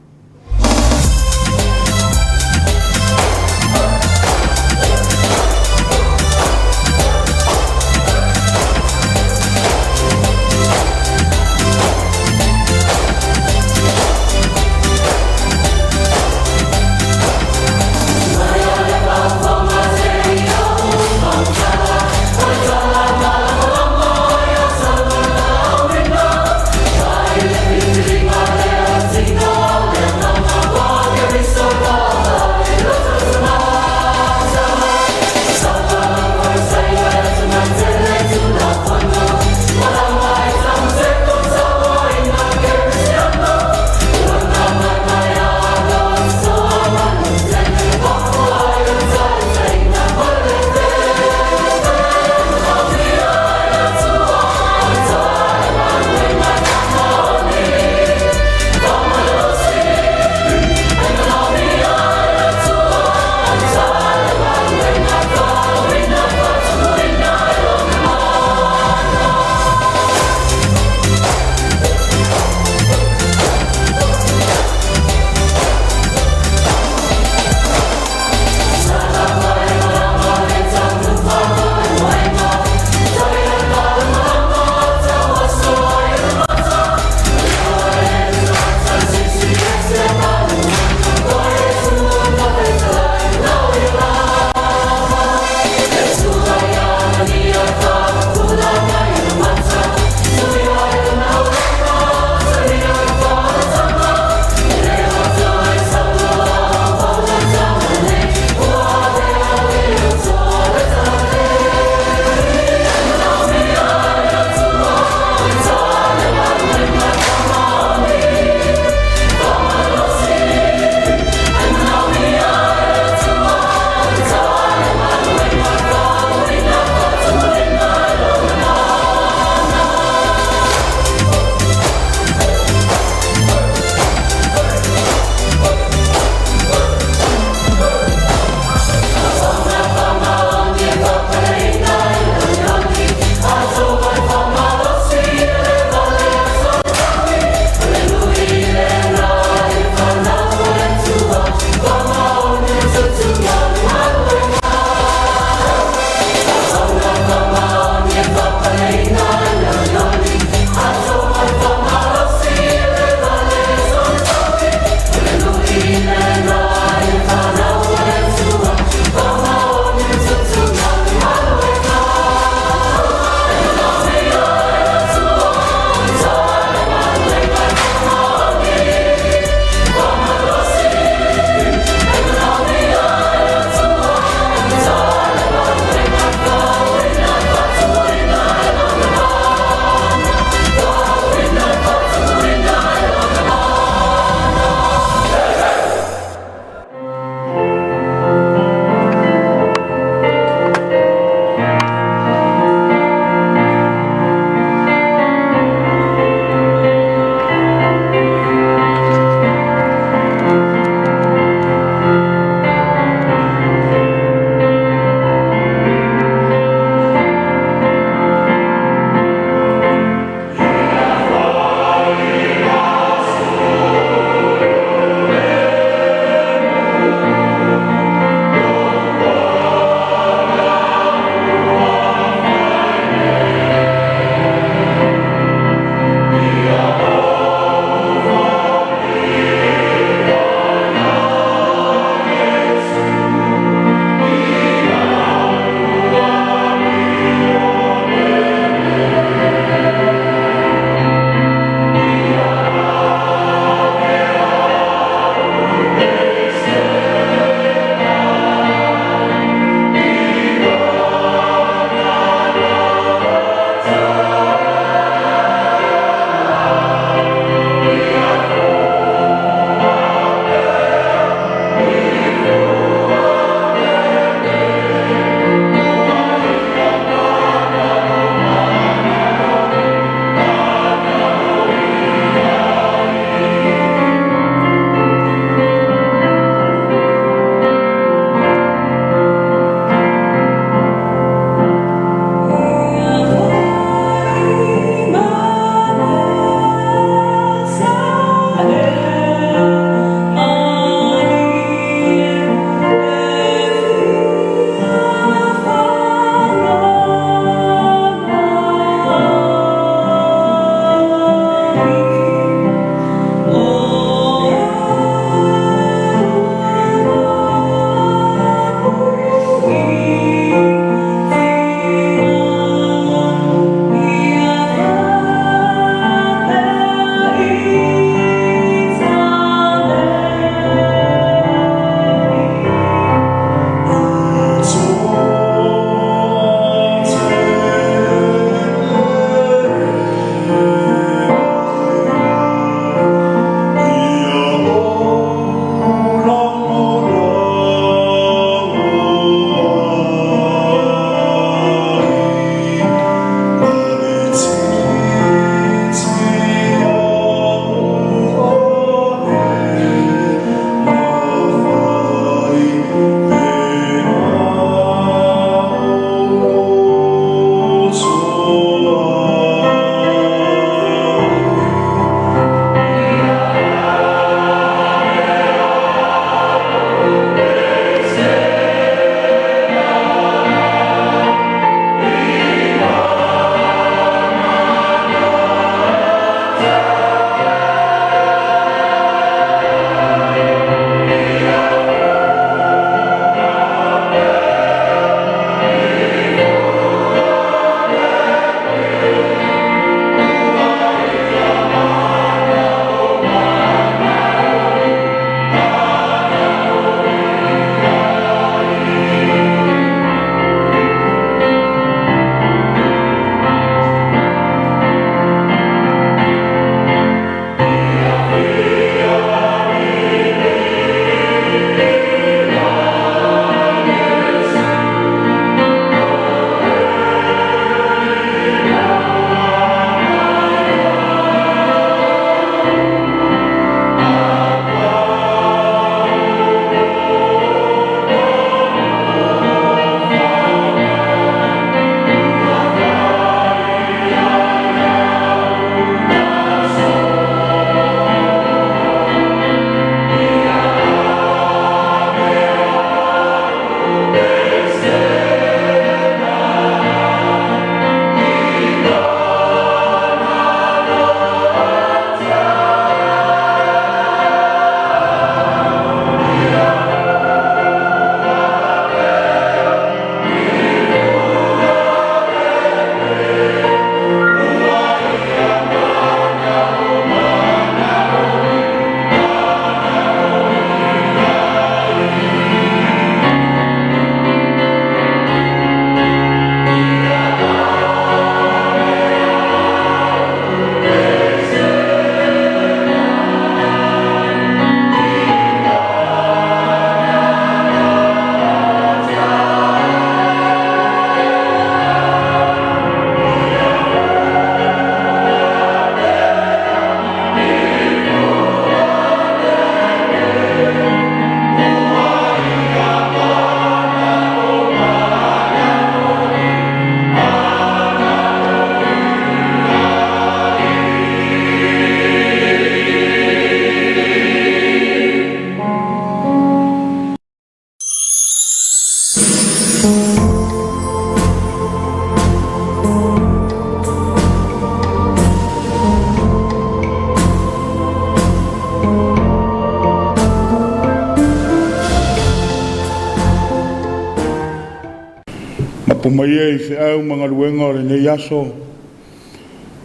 Mapu mai ia i feau ma galuega o lenei aso,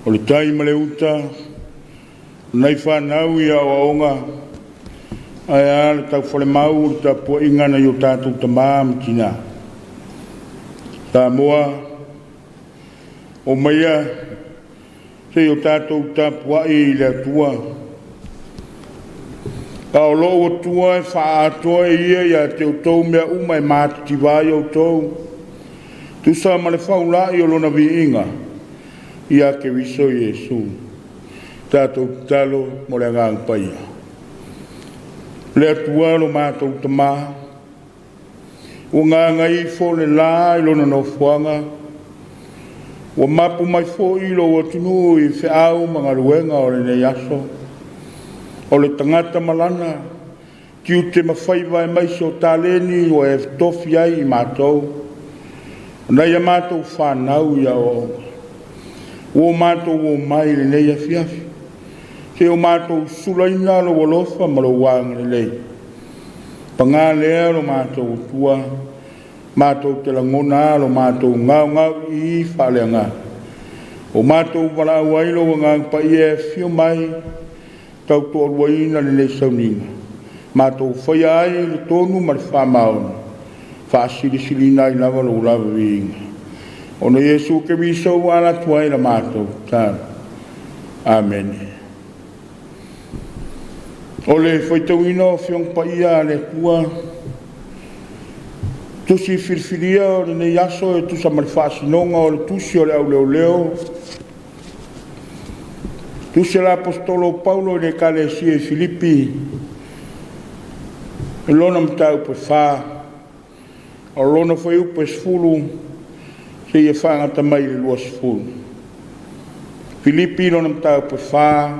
o le tai ma le uta, o nai fanau i aoaoga, ae a le taufalemau o le tapuaiga a nai o tatou tama ma tina. Samoa, omaia se i o tatou tapuai i le Atua. A o lou Atua e faaatoa e Ia ia te outou mea uma e matitiva ai outou, tusa ma le faulai o Lona viiga ia Keriso Iesu. Tatou tatalo mo le Agaga Paia. Le Atua lo matou Tama, ua gagai ifo le la i lona nofoaga, ua mapu mai foi lou atunuu i feau ma galuega o lenei aso. O le tagata ma lana tiute ma faiva aemaise o taleni ua e tofi ai i matou, o nai a matou fanau i aoaoga. Ua o matou omai i lenei afiafi, seia o matou sulaina lou alofa ma lou agalelei. Paga lea lo matou Atua, matou te lagona lo matou gaogaoiii faaleagaga. Ua matou valaau ai lou Agaga Paia e afio mai, tautoaluaina lenei sauniga, matou faia ai le tonu ma le faamaoni, faasilisiliina ai lava lou lava viiga. Ona o Iesu Keriso ua ala atu ai la matou tatalo. Amene. O le faitauina o Afioga Paia a le Atua, tusi filifilia o lenei aso e tusa ma le faasinoga o le tusi o le Au Leoleo, tusi a le Aposetolo o Paulo i le Ekalesia i Filipi, i lona mataupu e 4, o lona fuaiupu e 10 seia faagata mai i le 20. Filipi lona mataupu e 4,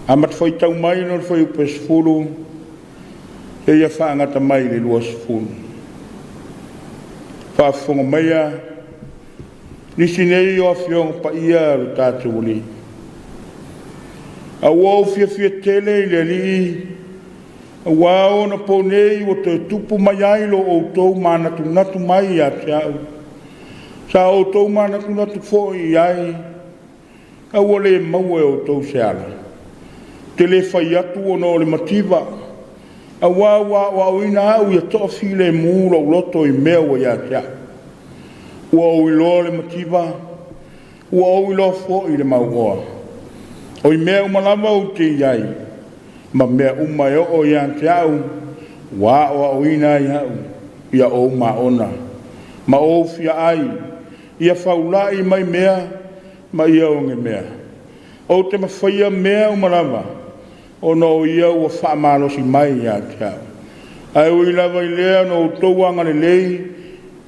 amata faitau mai lona fuaiupu e 10 seia faagata mai i le 20. Faafofoga maia nisi nei o Afioga Paia a lo tatou Alii. A ua ou fiafia tele i le Alii, aua o ona po nei ua toe tupu mai ai lo outou manatunatu mai ia te au. Sa outou manatunatu foi i ai, a ua le maua e outou se ala. Ou te le fai atu ona o le mativa, aua ua aoaoina au ia toafilemu lou loto i mea ua ia te au. Ua ou iloa le mativa, ua ou iloa foi le mauoa. O i mea uma lava ou te i ai, ma mea uma e oo ia te au, ua aoaoina ai au ia ou maona, ma ou fiaai, ia faulai mai mea ma ia oge mea. Ou te mafaia mea uma lava, ona o ia ua faamalosi mai ia te au. Ae ui lava i lea na outou agalelei,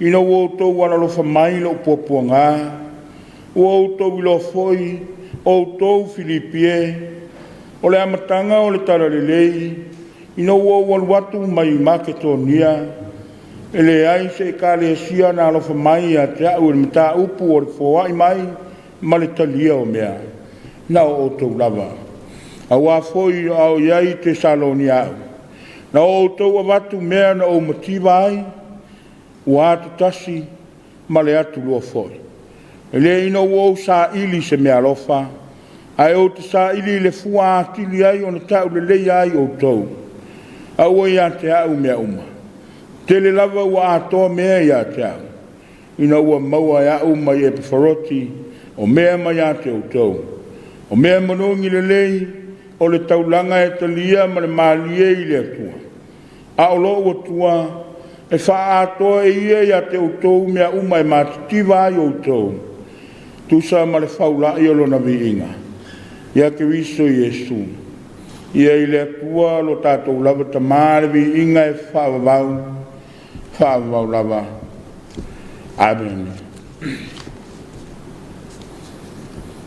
ina ua outou alolofa mai i lou puapuaga, ua outou iloa foi, o outou Filipi e, o le amataga o le talalelei, ina ua ou alu atu mai Maketonia, e leai se ekalesia na alofa mai ia te au i le mataupu o le foai mai ma le talia o mea, na o outou lava. Aua foi a o i ai i Tesalonia au, na o outou avatu mea na ou mativa ai, ua atutasi ma le atulua foi. E le ina ua ou saili se meaalofa, ae ou te saili i le fua atili ai ona tauleleia ai outou, a ua ia te au mea uma. Tele lava ua atoa mea ia te au, ina ua maua e au mai Epafaroti o mea mai ia te outou. O mea manogi lelei, o le taulaga e talia ma le malie i le Atua. A o lou Atua, e faaatoa e ia ia te outou mea uma e matitiva ai outou, tusa ma le faulai o lona viiga, ia Keriso Iesu. Ia i le Atua lo tatou lava Tama le viiga e faavavau, faavavau lava. Amene.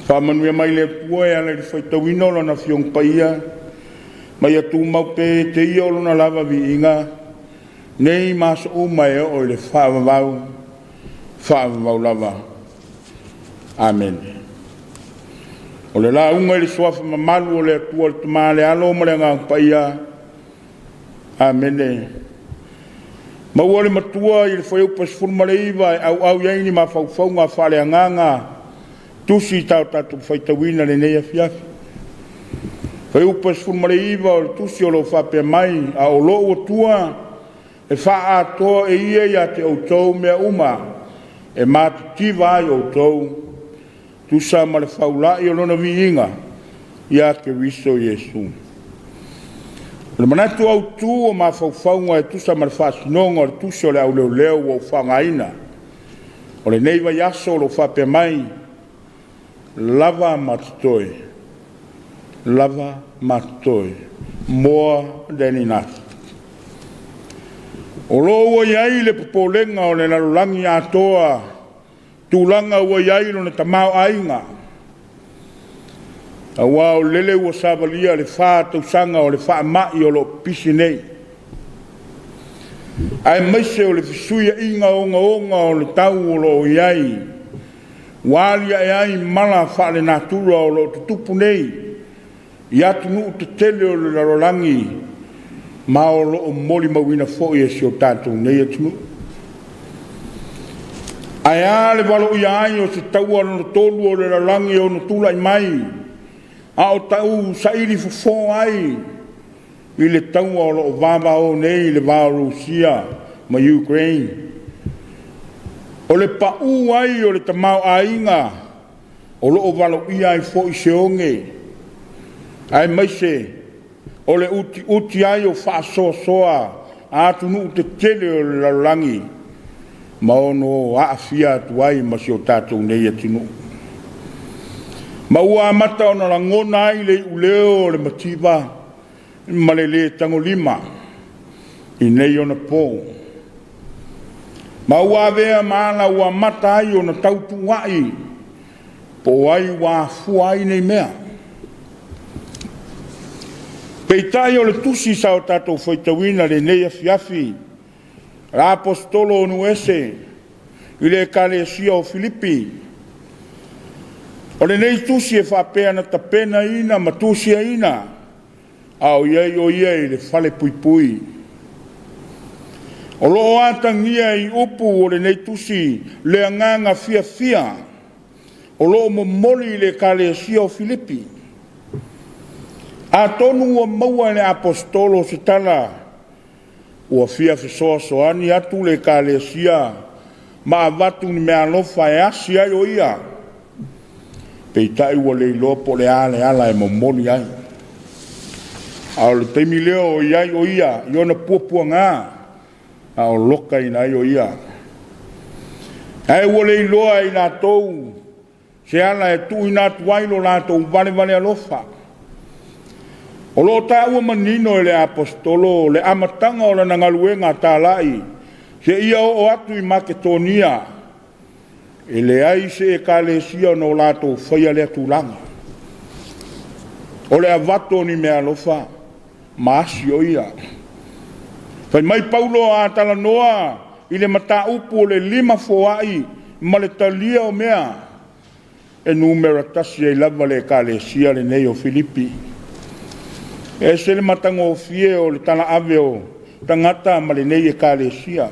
Faamanuia mai le Atua e ala i le faitauina o Lona Afioga Paia, ma ia tumau pea ia te Ia o Lona lava viiga, nei ma aso uma e oo i le faavavau, faavavau lava. Amene. O le lauga i le suafa mamalu o le Atua le Tama, le Alo ma le Agaga Paia. Amene. Maua le matua i le Fuaiupu 19 e auau i ai ni mafaufauga faaleagaga tusi sa o tatou faitauina i lenei afiafi. Fuaiupu 19 o le tusi o lo o faapea mai, a o lou Atua e faaatoa e Ia ia te outou mea uma e matitiva ai outou, tusa ma le faulai o Lona viiga ia Keriso Iesu. O le manatu autu o mafaufauga e tusa ma le faasinoga o le tusi o le Au Leoleo ua ou faaaogaina o lenei vaiaso o lo o faapea mai, lava ma totoe, lava ma totoe, more than enough. O lo o ua i ai le popolega o le lalolagi atoa, tulaga ua i ai lona tamaoaiga, aua o lele ua savalia le 4 tausaga o le faamai o lo o pipisi nei, aemaise o le fesuiaiga ogaoga o le tau o lo o i ai, ua aliae ai mala faalenatura o lo o tutupu nei i atunuu tetele o le lalolagi, ma o lo o molimauina foi e si o tatou nei atunuu. Ae a le valoia ai o se taua lona tolu o le lalolagi e ono tulai mai, a o tau saili fofo ai i le taua o lo o vavao nei i le va o Rusia ma Ukraine. O le pau ai o le tamaoaiga o lo o valoia ai foi se oge, aemaise o le utiuti ai o faasoasoa a atunuu tetele o le lalolagi, ma ono aafia atu ai ma si o tatou nei atunuu. Ma ua amata ona lagona ai le iuleo o le mativa ma le lē tagolima i nei ona po, ma ua avea ma ala ua amata ai ona tautuua'i po o ai ua afua ai nei mea. Peitai o le tusi sa o tatou faitauina i lenei afiafi, a Aposetolo o nuu ese i le ekalesia o Filipi, o lenei tusi e faapea na tapenaina ma tusiaina a o i ai o ia i le falepuipui. O lo o atagia i upu o lenei tusi le agaga fiafia o lo o momoli i le ekalesia o Filipi. Atonu ua maua e le Aposetolo se tala ua fia fesoasoani atu le ekalesia ma avatu ni meaalofa e asi ai o ia, peitai ua le iloa po o le a le ala e momoli ai. A o le taimi lea o i ai o ia i ona puapuaga a o lokaina ai o ia. Ae ua le iloa e i latou se ala e tuuina atu ai lo latou valevale alofa. O lo o taua manino e le Aposetolo le amataga o lana galuega talai seia oo atu i Maketonia. E leai se ekalesia na o latou faia lea tulaga, o le avatu o ni meaalofa ma asi o ia. Fai mai Paulo a talanoa i le mataupu o le limafoai ma le talia o mea, e numera tasi ai lava le ekalesia lenei o Filipi. E ese le matagofie o le talaave o tagata ma lenei ekalesia,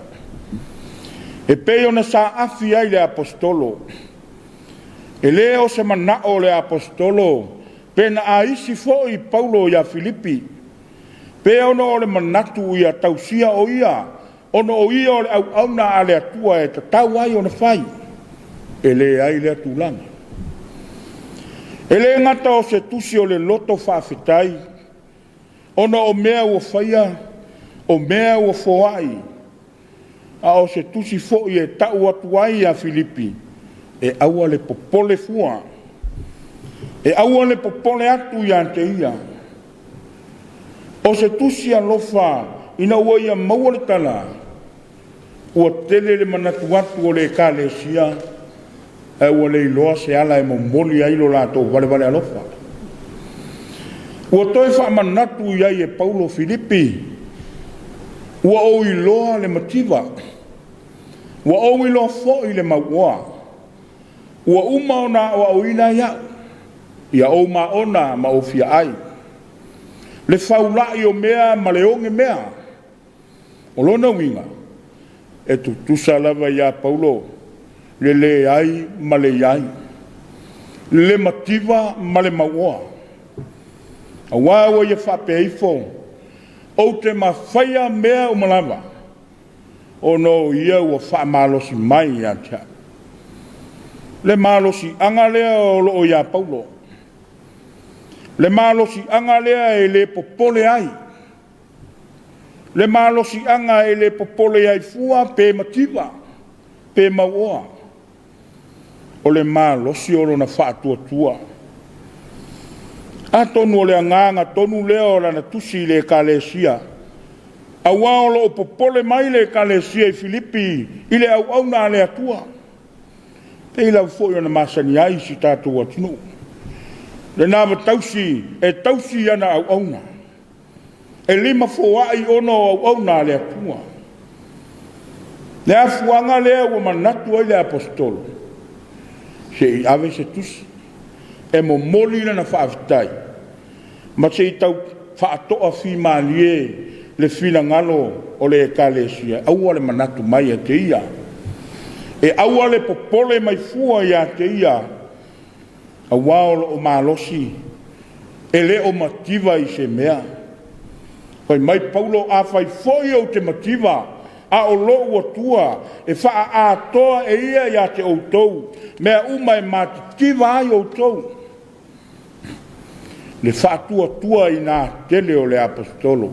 e pei ona saafi ai le Aposetolo. E le o se manao o le Aposetolo pe na aisi foi Paulo ia Filipi, pe ona o le manatu ia tausia o ia, ona o ia o le auauna a le Atua e tatau ai ona fai. E leai lea tulaga. E le gata o se tusi o le loto faafetai ona o mea ua faia, o mea ua foai, a o se tusi foi e tau atu ai ia Filipi e aua le popole fua, e aua le popole atu ia te ia. O se tusi alofa ina ua ia maua le tala, ua tele le manatu atu o le ekalesia, ae ua le iloa se ala e momoli ai lo latou valevale alofa. Ua toe faamanatu i ai e Paulo Filipi, ua ou iloa le mativa, ua ou iloa foi le mauoa, ua uma ona aoaoina ai au, ia ou maona ma ou fiaai, le faulai o mea ma le oge mea. O lona uiga, E tutusa lava ia Paulo le leai ma le i ai, le mativa ma le mauoa. Aua ua ia faapea ifo, Ou te mafaia mea uma lava, ona o Ia ua faamalosi mai ia te au. Le malosiaga lea o lo o ia Paulo, le malosiaga lea e le popole ai, le malosiaga e le popole ai fua pe mativa pe mauoa, o le malosi o lona faatuatua. Atonu o le agaga tonu lea o lana tusi i le ekalesia, aua o lo o popole mai le ekalesia i Filipi i le auauna a le Atua, e pei lava foi ona masani ai si o tatou atunuu, le navatausi e tausi ana auauna. E limafoai ona o auauna a le Atua. Le afuaga lea ua manatu ai le Aposetolo, se i ave se tusi e momoli lana faafetai ma se i tau faatoafimalie le finagalo o le ekalesia, aua le manatu mai ia te ia, e aua le popole mai fua ia te ia, aua o lo o malosi, e le o mativa i se mea. Fai mai Paulo, afai foi ou te mativa, a o lou Atua e faaatoa e ia ia te outou mea uma e matitiva ai outou. Le faatuatuaina tele o le Aposetolo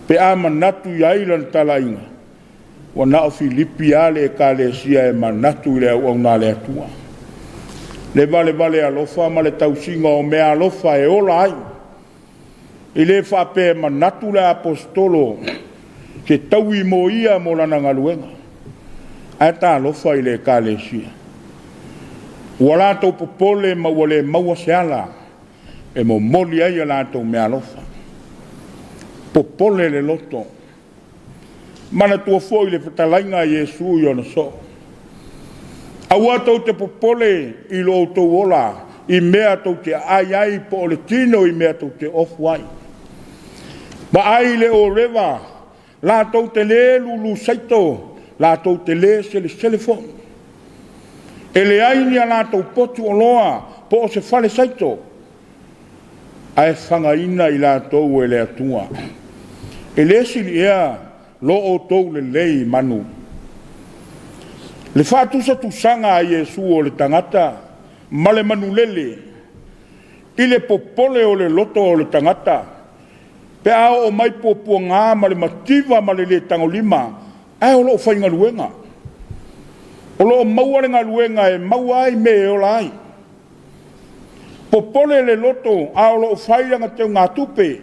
pe a manatu i ai lana talaiga, ua na o Filipi lava le ekalesia e manatu i le auauna a le Atua. Le valevale alofa ma le tausiga o meaalofa e ola ai. E le faapea e manatu le Aposetolo se taui mo ia mo lana galuega, ae talofa i le ekalesia, ua latou popole ma ua le maua se ala e momoli ai a latou meaalofa. Popole le loto. Manatua foi le fetalaiga a Iesu i ona soo, aua tou te popole i lo outou ola i mea tou te aai ai po o le tino i mea tou te ofu ai. Vaai i le oreva, latou te le lulu saito, latou te le selesele foi. E leai ni a latou potu oloa po o se fale saito, ae fagaina i latou e le Atua. E le sili ea lo outou lelei i manu? Le faatusatusaga a Iesu o le tagata ma le manulele i le popole o le loto o le tagata pe a oo mai puapuaga ma le mativa ma le le tagolima, ae o lo o faigaluega. O lo o maua le galuega e maua ai mea e ola ai. Popole le loto a o lo o fai lana teugatupe.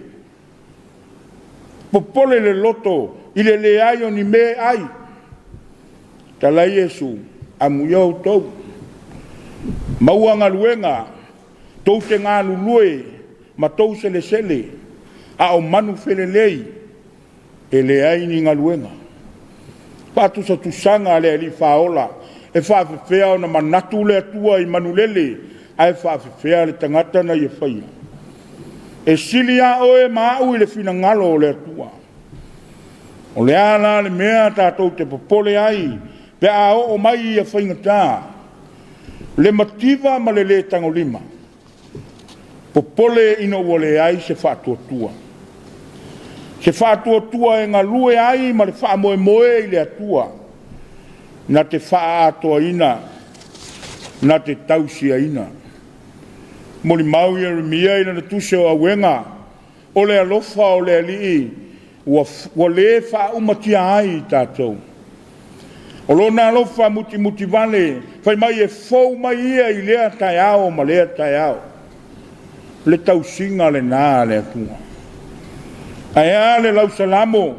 Popole le loto i le leai o ni mea e ai. Tala Iesu, amuia outou, maua galuega, tou te galulue ma tou selesele, a o manu felelei e leai ni galuega. Faatusatusaga a le Alii Faaola, e faapefea ona manatu le Atua i manulele, ae faapefea le tagata na ia faia? E sili lava oe ma au i le finagalo o le Atua. O le a la le mea tatou te popole ai pe a oo mai ia faigata, le mativa ma le le tagolima? Popole ina ua leai se faatuatua, se faatuatua e galue ai ma le faamoemoe i le Atua, na te faaatoaina, na te tausiaina. Molimau Ieremia i lana tusi o Auega, o le alofa o le Alii ua le faaumatia ai i tatou. O lona alofa mutimutivale, fai mai e fou mai ia i lea taeao ma lea taeao. O le tausiga lena a le Atua. Ae a le lausalamo,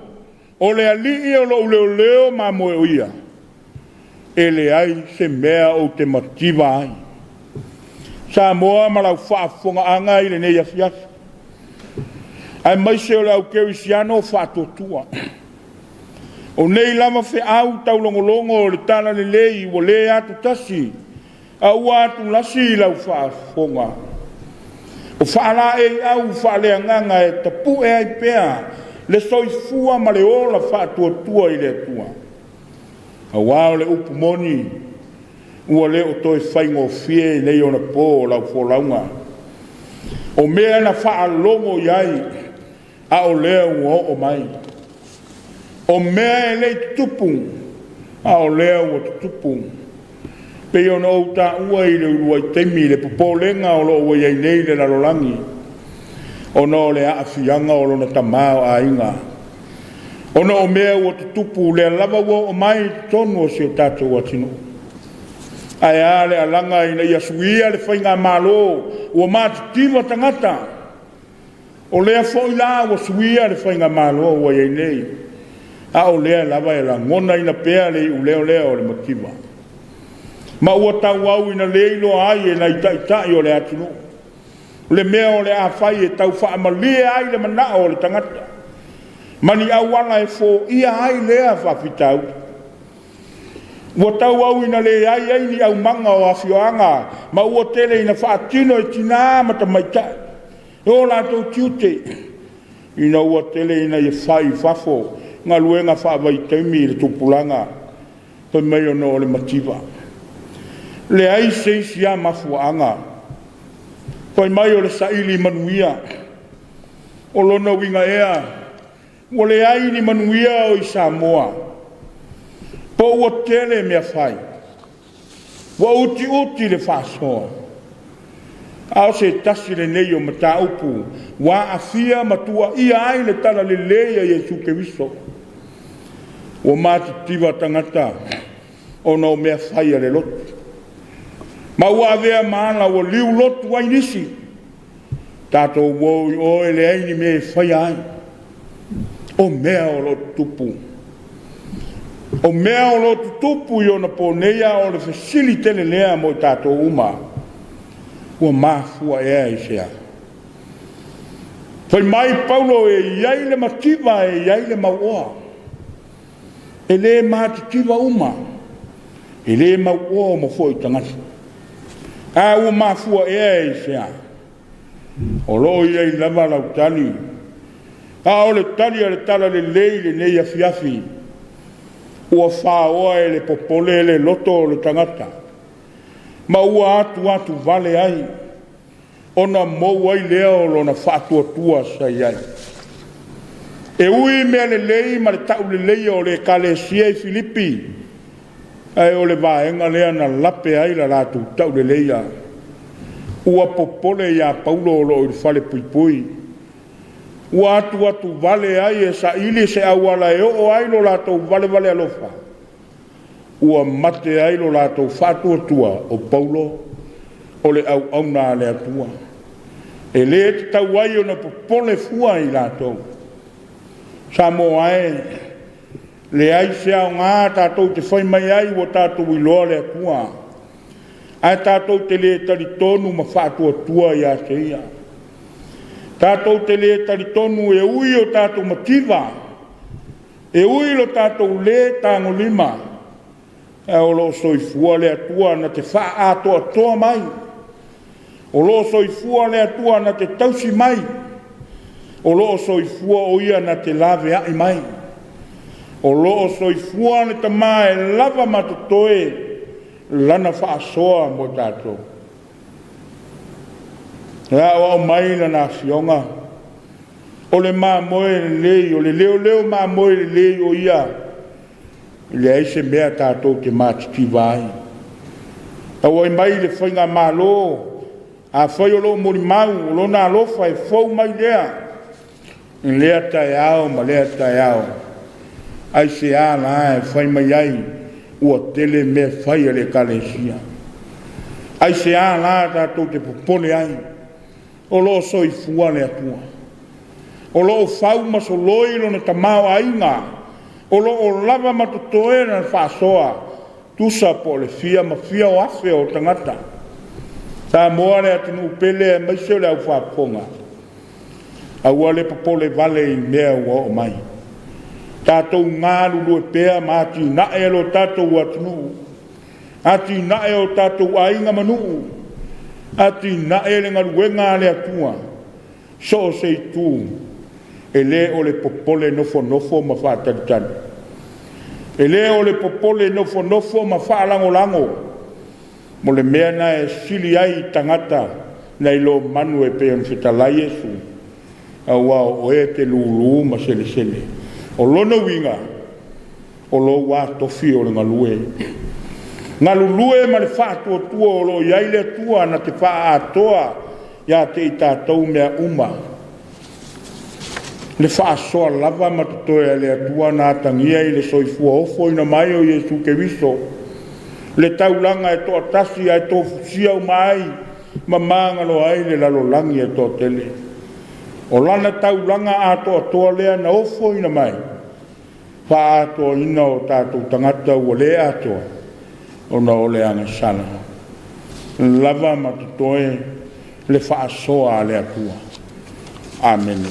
o le Alii o lou leoleo ma moeoia, e leai se mea ou te mativa ai. Samoa ma lau faafofogaaga i lenei afiafi, aemaise o le au kerisiano faatuatua. O nei lava feau taulogologo o le Talalelei ua le atutasi, a ua atulasi i lau faafofoga. O faalaeiau faaleagaga e tapue ai pea le soifua ma le ola faatuatua i le Atua. Aua o le upu moni, ua le o toe faigofie nei ona po lau folauga. O mea na faalogo i ai, a o lea ua oo mai. O mea e le i tutupu, a o lea ua tutupu. E pei ona ou taua i le uluai taimi le popolega o lo o ua i ai nei le lalolagi ona o le aafiaga o lona tamaoaiga, ona o mea ua tutupu, lea lava ua oo mai i totonu o si o tatou atunuu. Ae a le alaga ina ia suia le faigamalo ua matitiva tagata? O lea foi la ua suia le faigamalo ua i ai nei, a o lea lava e lagonaina pea le iuleo lea o le mativa, ma ua tauau ina le iloa ai e nai taitai o le atunuu le mea o le a fai e tau faamalie ai le manao o le tagata ma ni auala e foia ai lea faafitauli. Ua tauau ina leai ai ni aumaga o afioaga ma ua tele ina faatino e tina ma tamaitai o latou tiute, ina ua tele ina fai i fafo galuega faavaitaimi i le tupulaga fai mai ona o le mativa. Leai se isi lava mafuaaga, fai mai o le saili manuia. O lona uiga ea, ua leai ni manuia o i Samoa? Po ua tele mea fai, ua utiuti le faasoa? A o se tasi lenei o mataupu ua aafia ma tuuaia ai le talalelei a Iesu Keriso. Ua matitiva tagata ona o mea fai a le lotu, ma ua avea ma ala ua liulotu ai nisi. Tatou o i o e leai ni mea e faia ai. O mea o lo o tutupu, o mea o lo o tutupu i ona po nei, a o le fesili tele lea mo i tatou uma, ua mafua ea i se a? Fai mai Paulo, e i ai le mativa e i ai le mauoa. E le matitiva uma, e le mauoa uma foi tagata. A ua mafua ea i se a? O lo o i ai lava lau tali, a o le tali a le Talalelei i lenei afiafi, ua faoa e le popole le loto o le tagata, ma ua atuatuvale ai, ona mou ai lea o lona faatuatua sa i ai. E ui i mea lelei ma le tauleleia o le ekalesia i Filipi, ae o le vaega lea na lape ai le latou tauleleia. Ua popole ia Paulo o lo o i le falepuipui, ua atuatuvale ai e saili se auala e oo ai lo latou valevale alofa, ua mate ai lo latou faatuatua o Paulo o le auauna a le Atua. E le tatau ai ona popole fua i latou. Samoa e, leai se aoga tatou te fai mai ai ua tatou iloa le Atua, ae tatou te le talitonu ma faatuatua ia te Ia. Tatou te le talitonu e ui i o tatou mativa, e ui i lo tatou le tagolima, ae o lo o soifua le Atua na te faaatoatoa mai, o lo o soifua le Atua na te tausi mai, o lo o soifua o Ia na te laveai mai, o lo o soifua le Tama e lava ma totoe Lana faasoa mo tatou. E aoao mai Lana Afioga, o le mamoe lelei, o le leoleo mamoe lelei o ia, e leai se mea tatou te matitiva ai. Auai mai le faigamalo, afai o lo o molimau, o lona alofa e fou mai lea i lea taeao ma lea taeao. Aisea la e fai mai ai ua tele mea fai a le Ekalesia? Aisea la tatou te popole ai? O lo o soifua le Atua, o lo o fau ma soloi lona tamaoaiga, o lo o lava ma totoe lana faasoa, tusa po o le fia ma fia o afe o tagata. Samoa le atunuu pele aemaise o le aufaafofoga, aua le popole vale i mea ua oo mai. Tatou galulue pea ma atinae lo tatou atunuu, atinae o tatou aiga ma nuu, atinae le galuega a le Atua, so o se itu, e le o le popole nofonofo ma faatalitali. E le o le popole nofonofo ma faalagolago mo le mea na e sili ai i tagata nai lo manu e pei ona fetalai Iesu, aua o oe e te lulu ma selesele. O lona uiga, o lou lava tofi o le galue. Galulue ma le faatuatua o lo o i ai le Atua na te faaatoa ia te i tatou mea uma. Le faasoa lava ma totoe a le Atua na atagia i le soifua ofoina mai o Iesu Keriso, le taulaga e toatasi ae tofusia uma ai ma magaloa ai le lalolagi e toatele. O lana taulaga atoatoa lea na ofoina mai, faaatoaina o tatou tagata ua le atoa ona o le agasala. Lava ma totoe le faasoa a le Atua. Amene.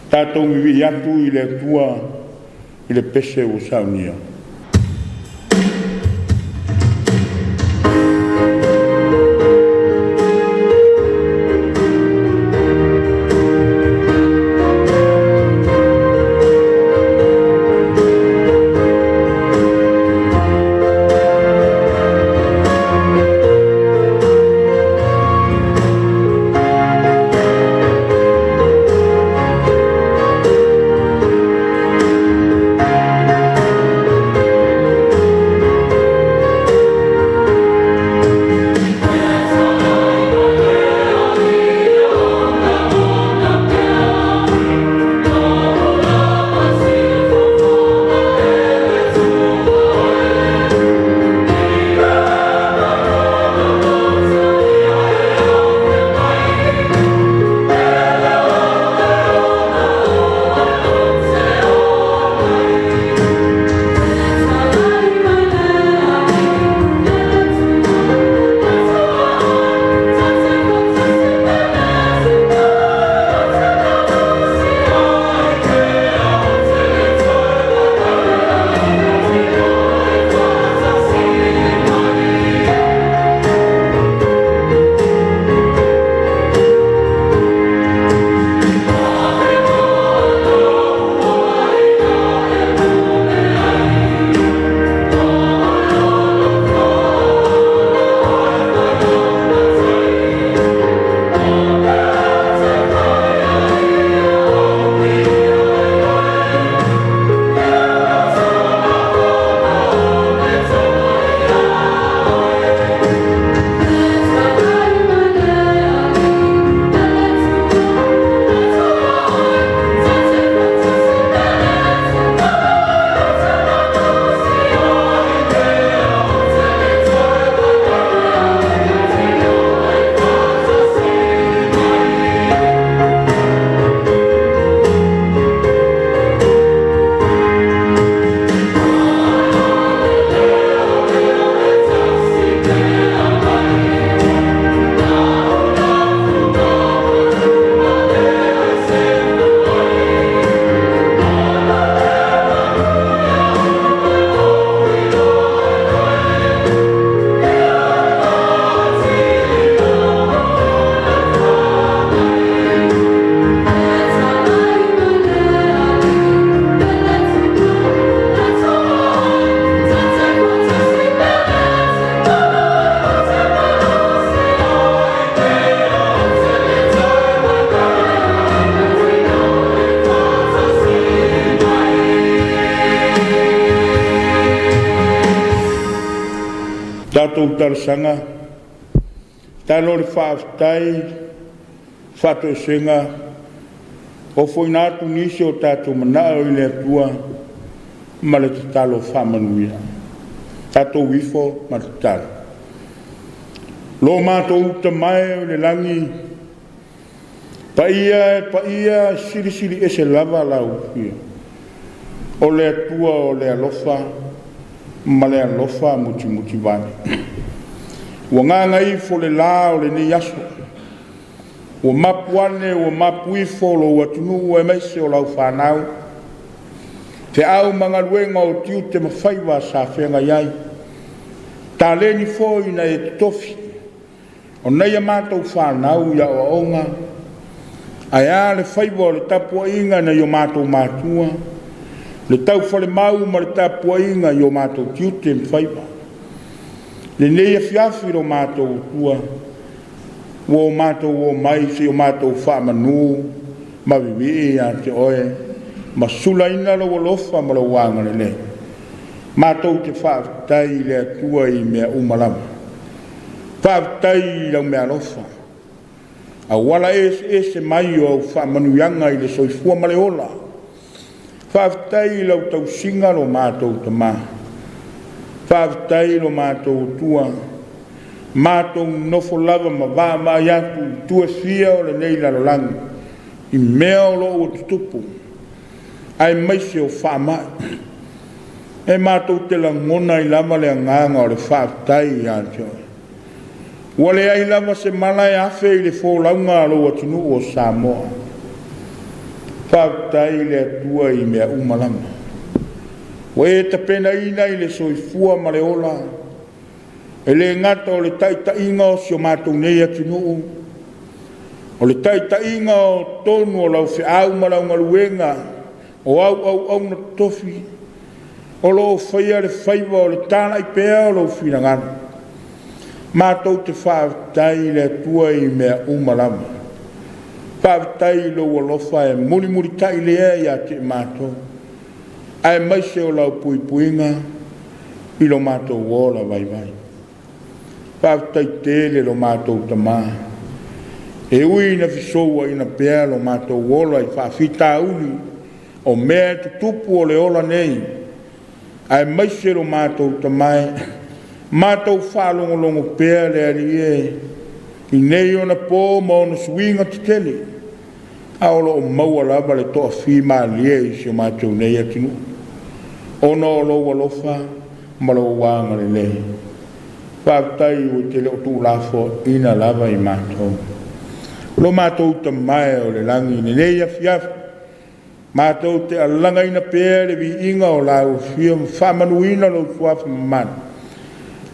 Tatou vivii atu i le Atua i le pese ua saunia. Tatou talosaga, talo le faafetai, faatoesega, ofoina atu nisi o tatou manao i le Atua ma le tatalo faamanuia. Tatou ifo ma tatalo. Lo matou Uta mae o le lagi, paia e paia, silisili ese lava lau Afio, o le Atua o le alofa ma le alofa mutimutivale. Ua gagaifo le la o lenei aso, ua mapu ane ua mapu ifo lou atunuu aemaise o lau fanau, feau ma galuega o tiute ma faiva sa feagai ai, taleni foi na e totofi o nai a matou fanau i aoaoga, ae a le faiva o le tapuaiga nai o matou matua. Le taufalemau ma le tapuaiga i o matou tiute ma faiva. Lenei afiafi lo matou Atua, ua o matou omai se i o matou faamanu ma vivii ia te Oe ma sulaina Lou alofa ma Lou agalelei. Matou te faafetai i le Atua i mea uma lava. Faafetai i lau meaalofa, auala eseese mai o au faamanuiaga i le soifua ma le ola. Faafetai i lau tausiga lo matou Tama. Faafetai lo matou Atua, matou nonofo lava ma vaavaai atu i itu e fia o lenei lalolagi i mea o lo o ua tutupu, aemaise o faamai. E matou te lagona ai lava le agaga o le faafetai ia te Oe. Ua leai lava se mala e afe i le folauga a lou atunuu o Samoa. Faafetai i le Atua i mea uma lava. Ua e tapenaina i le soifua ma le ola, e le gata o le taitaiga o si o matou nei atunuu, o le taitaiga o tonu o lau feau ma lau galuega o au auauna totofi o lo o faia le faiva o le talai pea o lou finagalo. Matou te faafetai i le Atua i mea uma lava. Faafetai i lou alofa e mulimulitai lea ia te matou, aemaise o lau puipuiga i lo matou ola vaivai. Faafetai tele lo matou Tama, e ui ina fesouaina pea lo matou ola i faafitauli o mea e tutupu o le ola nei, aemaise lo matou Tama e, matou faalogologo pea le Alii e, i nei ona po ma ona suiga tetele, a o lo o maua lava le toafimalie i si o matou nei atunuu, ona o lou alofa ma lou agalelei. Faafetai ua te le o tuulafoaina lava i matou. Lo matou Tama e o le lagi i lenei afiafi, matou te alagaina pea le viiga o lau afio ma faamanuina lou Suafa mamalu,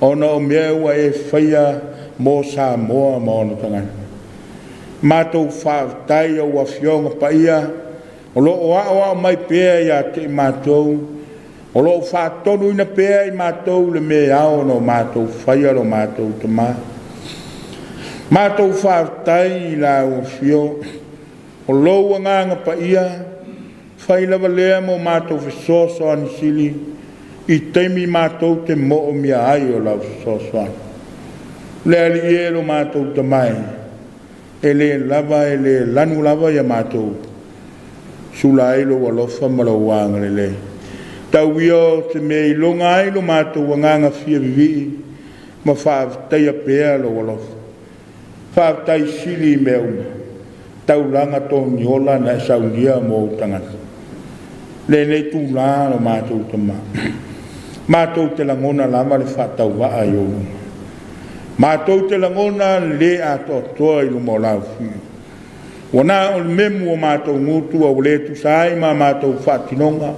ona o mea ua e faia mo Samoa ma ona tagata. Matou faafetai i au Afioga Paia o lo o aoao mai pea ia te i matou, o lo o faatonuina pea i matou le mea e ao ona matou faia lo matou Tama. Matou faafetai i lau Afio, o lou Agaga Paia, fai lava lea ma o matou fesoasoani sili i taimi matou te moomia ai o lau fesoasoani. Le Alii e lo matou Tama e, e le lava e le lanu lava ia matou sula ai lou alofa ma lou agalelei. Tau ia o se mea e iloga ai lo matou agaga fia vivii ma faafetaia pea lou alofa. Faafetai sili i mea uma, taulaga togiola na e saunia mo ou tagata. Lenei itula lo matou Tama, matou te lagona lava le faatauvaa i ou luma. Matou te lagona le le atoatoa i luma o lau Afio. Ua na o le memu o matou gutu a ua le tusa ai ma matou faatinoga.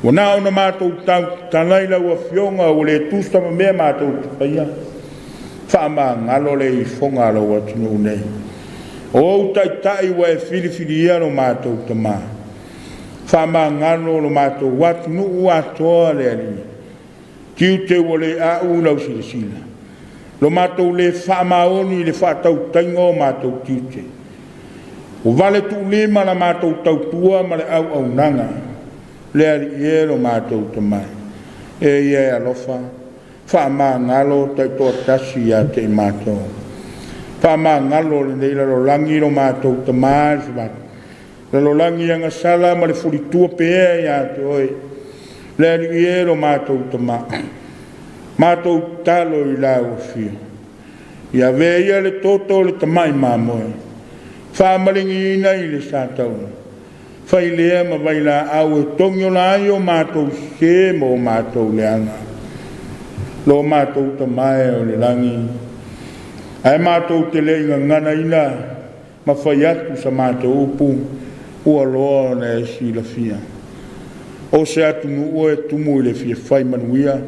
Ua na ona matou tautatala i lau Afioga ua le tusa ma mea matou te faia. Faamagalo le ifoga a lou atunuu nei. O ou taitai ua e filifilia lo matou Tama. Faamagalo lo matou atunuu atoa le Alii. Tiute ua le a'u i lau silasila, lo matou le faamaoni i le faatautaiga o matou tiute. Ua valetuulima la matou tautua ma le auaunaga, le Alii e lo matou Tama e, e ia e alofa, faamagalo taitoatasi ia te i matou. Faamagalo lenei lalolagi lo matou Tama i le Savatu, lalolagi agasala ma le fulitua pea ia te Oe, le Alii e lo matou Tama. Matou tatalo i lau Afio, ia avea ia le toto o le tamai mamoe, faamaligiina i le sataua, fai lea ma vailaau e togiola ai o matou sese ma o matou leaga. Lo matou Tama e o le lagi, ae matou te le i gaganaina ma fai atu sa matou upu, ua loa ona e silafia. O se atunuu e tumu i le fia fai manuia,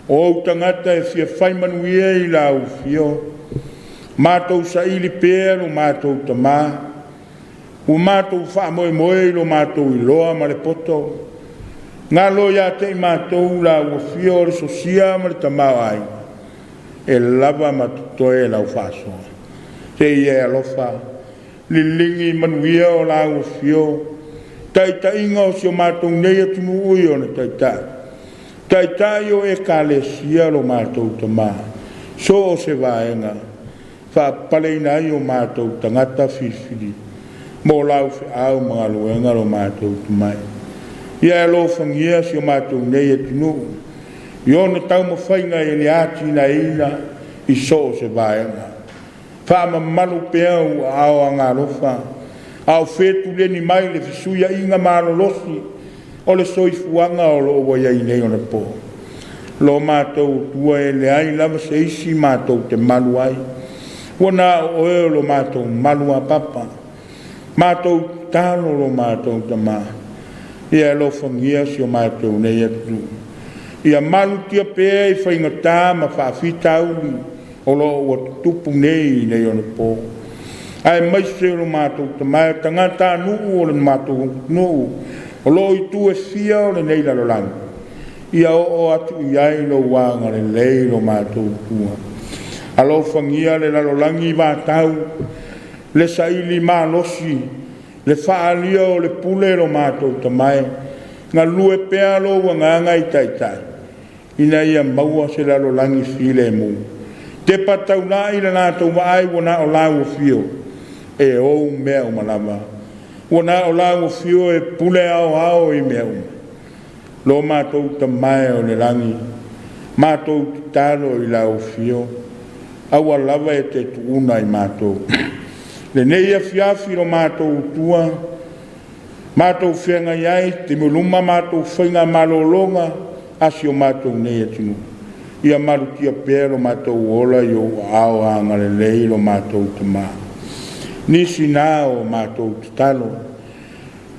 o ou tagata e fia fai manuia i lau afio, matou saili pea lo matou Tama, ua matou faamoemoe i lo matou iloa ma le poto. Galo ia te i matou lau afio o le sosia ma le tamaoaiga, e lava ma totoe lau faasoa. Se i e alofa liligi manuia o lau afio, taitaiga o si o matou nei atunuu i ona taitai, taitai o Ekalesia lo matou Tama, so o se vaega, faapaleina ai o matou tagata filifili mo lau feau ma galuega lo matou Tamai. Ia e alofagia si o matou nei atunuu i ona taumafaiga i le atinaeina i so o se vaega. Faamamalu pea ou aao agaalofa a o fetuleni mai le fesuiaiga malolosi o le soifuaga o lo o ua i ai nei ona po. Lo matou Atua, e leai lava se isi matou te malu ai, ua na o Oe o lo matou maluapapa. Matou tatalo lo matou Tama, ia e alofagia si o matou nei atunuu, ia malutia pea i faigata ma faafitauli o lo o ua tutupu nei i nei ona po, aemaise o lo matou Tama e o tagatanuu o le matou atunuu o lo o i itu e fia o lenei lalolagi, ia oo atu i ai lou agalelei lo matou Atua. Alofagia le lalolagi vatau, le sailimalosi, le faaalia o le pule lo matou Tama e, galue pea lou Agaga i taitai, ina ia maua se lalolagi filemu. Tepa taulai le latou vaai ua na o lau afio e ou mea uma lava, ua na o lau afio e pule aoao i mea uma. Lo matou Tama e o le lagi, matou tatalo i lau afio, aua lava e te tuuna i matou. Lenei afiafi lo matou Atua, matou feagai ai i matou faiga malologa a si o matou nei atunuu, ia malutia pea lo matou ola i ou aao agalelei lo matou Tama. Nisi na o matou tatalo,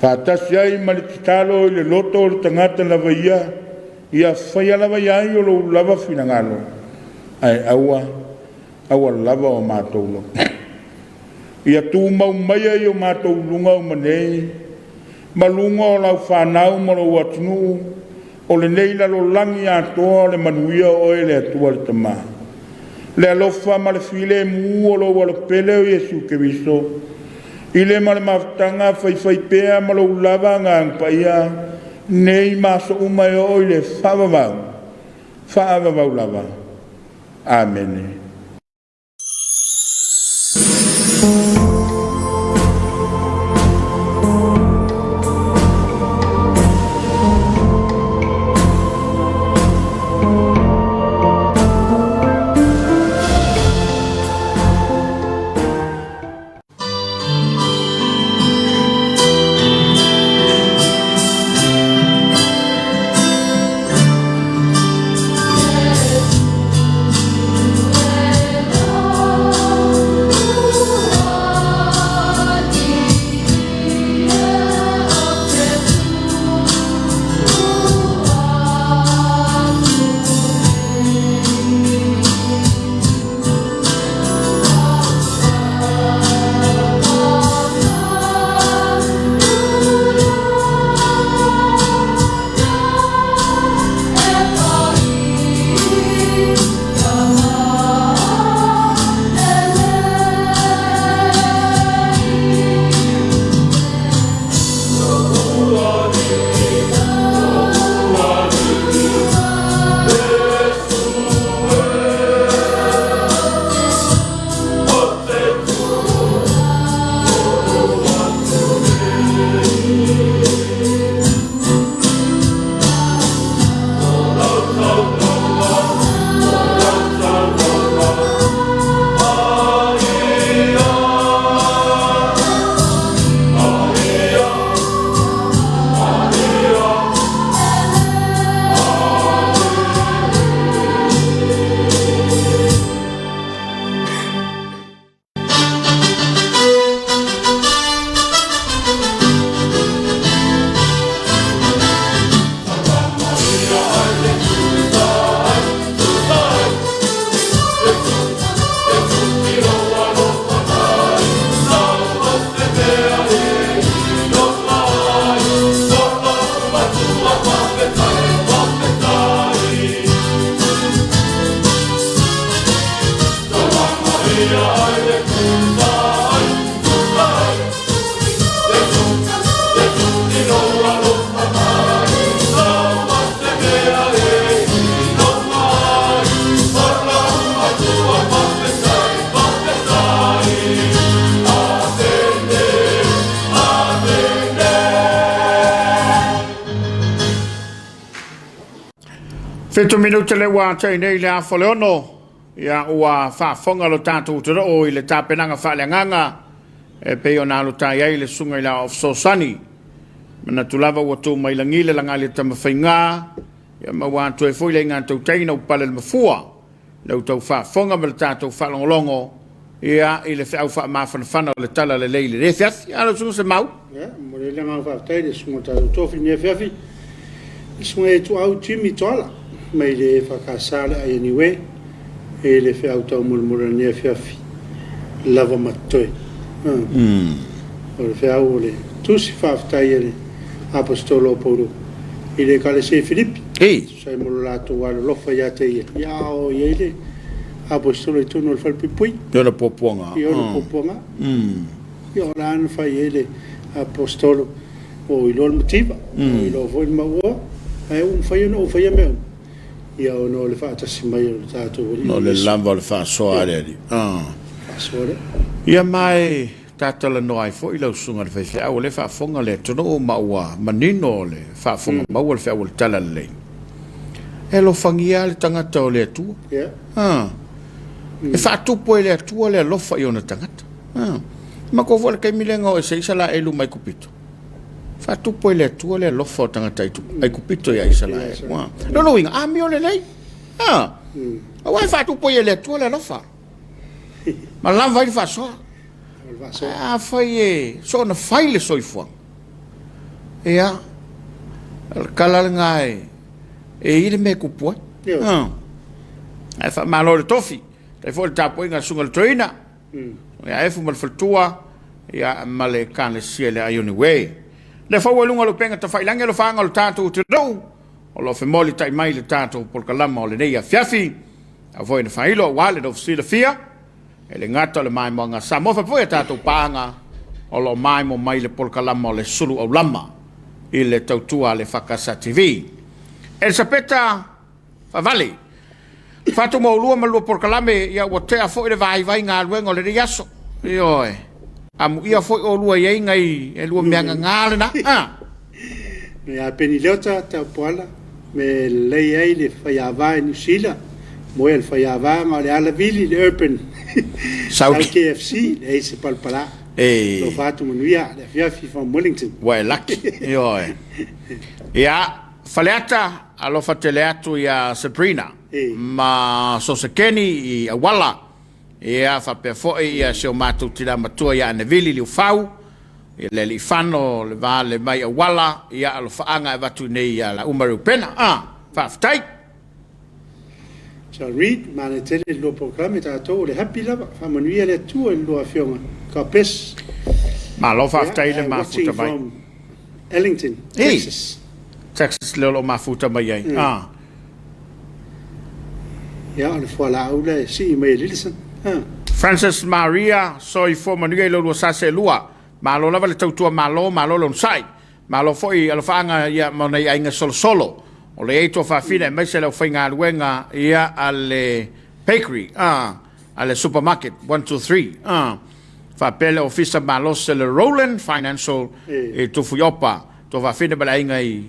faatasi ai ma le tatalo i le loto o le tagata lava ia, ia faia lava i ai o lou lava finagalo, ae aua, aua lava o matou loto. Ia tumau maia i o matou luga uma nei, ma luga o lau fanau ma lou atunuu, o lenei lalolagi atoa o le manuia o oe le Atua le Tama, le alofa ma le filemu o lou Alopele o Iesu Keriso, i le ma le mafutaga faifaipea ma lou lava Agaga Paia, nei ma aso uma e oo i le faavavau, faavavau lava. Amene. Fitu minute le ua atai nei le afa o le ono, ia ua faafofoga lo tatou atunuu i le tapenaga faaleagaga e pei ona alotai ai le Susuga i le Aoao Fesoasoani. Manatu lava ua tu mai lagi le lagali a Tamafaiga, ia ma ua atoe foi le aiga tautai ina ua pale le mafua le outou faafofoga ma le tatou faalogologo ia i le feau faamafanafana o le Tala Lelei i lenei afiafi. A lau Susuga Semau. Ia, momoli ai le agaga faafetai i le Susuga o le tatou tofi i lenei afiafi, le Susuga ia Ituau Jimmy Toala mai le EFKS o le INUA i le feau taumolimoli o lenei afiafi lava ma totoe. O le feau o le tusi faafetai a le Aposetolo o Paulo i le Ekalesia i Filipi, e tusa ai mo lo latou alolofa ia te ia, ia a o i ai le Aposetolo i totonu o le falepuipui. I ona puapuaga. I ona puapuaga. Ia o la na fai ai le Aposetolo, ua ou iloa le mativa, ua ou iloa foi le mauoa, ae ua mafai ona ou faia mea uma, ia ona o le faatasi mai o le tatou Alii o le lava o le faasoa a le Alii. Faasoa lea. Ia ma e ta talanoa ai foi lau susuga i le faifeau, o lea e faafofoga le atunuu ma ua manino le faafofoga maua le feau o le Tala Lelei. E alofagia lava le tagata o le Atua. E faatupu e le Atua le alofa i ona tagata. Manatua foi le taimi lea na o ese ai Isalaelu mai Aikupito, faatupu e le Atua le alofa o tagata Aikupito ia Isalaelu. Lona uiga, amio lelei. Aua e faatupu ai e le Atua le alofa ma lava ai le faasoa. Afai e soona fai le soifuaga, ia, o le tala lena e i ai le mea e tupu ai. Ae faamalo i le tofi, faafetai foi i le tapuaiga a le Susuga i le Toeaina, ia Efu ma le faletua, ia, ma le Ekalesia i le Ione Way. Le fau ai luga o le upega tafailagi alofaaga o le tatou atunuu, o lo o femolitai mai le tatou polokalama o lenei afiafi, au foi na faailo aua le nofo silafia, e le gata o le maimoaga a Samoa, faapea foi a tatou paaga o lo o maimo mai le polokalama o le Sulu Aulama i le tautua a le EFKS TV. Elisapeta Faavale, fatu ma ulua ma lua polokalame, ia ua tea foi le vaivai galuega o lenei aso. Ioe, amuia foi olua i ai nai e lua mea gagā lena. Ah. Ia Peni Leota, Taupuala, me lelei ai le faiava i Niu Sila, moe le faiava ma o le alavili le urban Sau KFC, leai se palapala. E. Alofa atu manuia le afiafi from Wellington. Ua e laki. Ioe. Ia, Faleata, alofa tele atu ia Sabrina ma Sosekeni i Auala, ia faapea foi ia si o matou tina matua ia Anevili Liufau, ia le Aliifano le va le mai Auala, ia alofaaga e avatu i nei ia la uma Reupena. Ah, faafetai. John Reid, manaia tele le lua polokalame tatou o le happy lava, faamanuia le Atua i le lua afioga. God bless. Malo faafetai le mafuta mai. Ellington, Texas. Texas lea o lo o mafuta mai ai. Ah. Ia, o le fualaau lea e sii mai e Lilison. Ah. Francis Maria, soifua manuia i lo lua sa seelua. Malo lava le tautua malo, malo le onosai. Malo foi alofaaga ia ma nai aiga solosolo. O le i ai tuafafine aemaise le aufaigaluega ia a le bakery. Ah. a le supermarket 123 a faapea le ofisa malosi le Rowland Financial i Tufuiopa Tuafafine ma le aiga i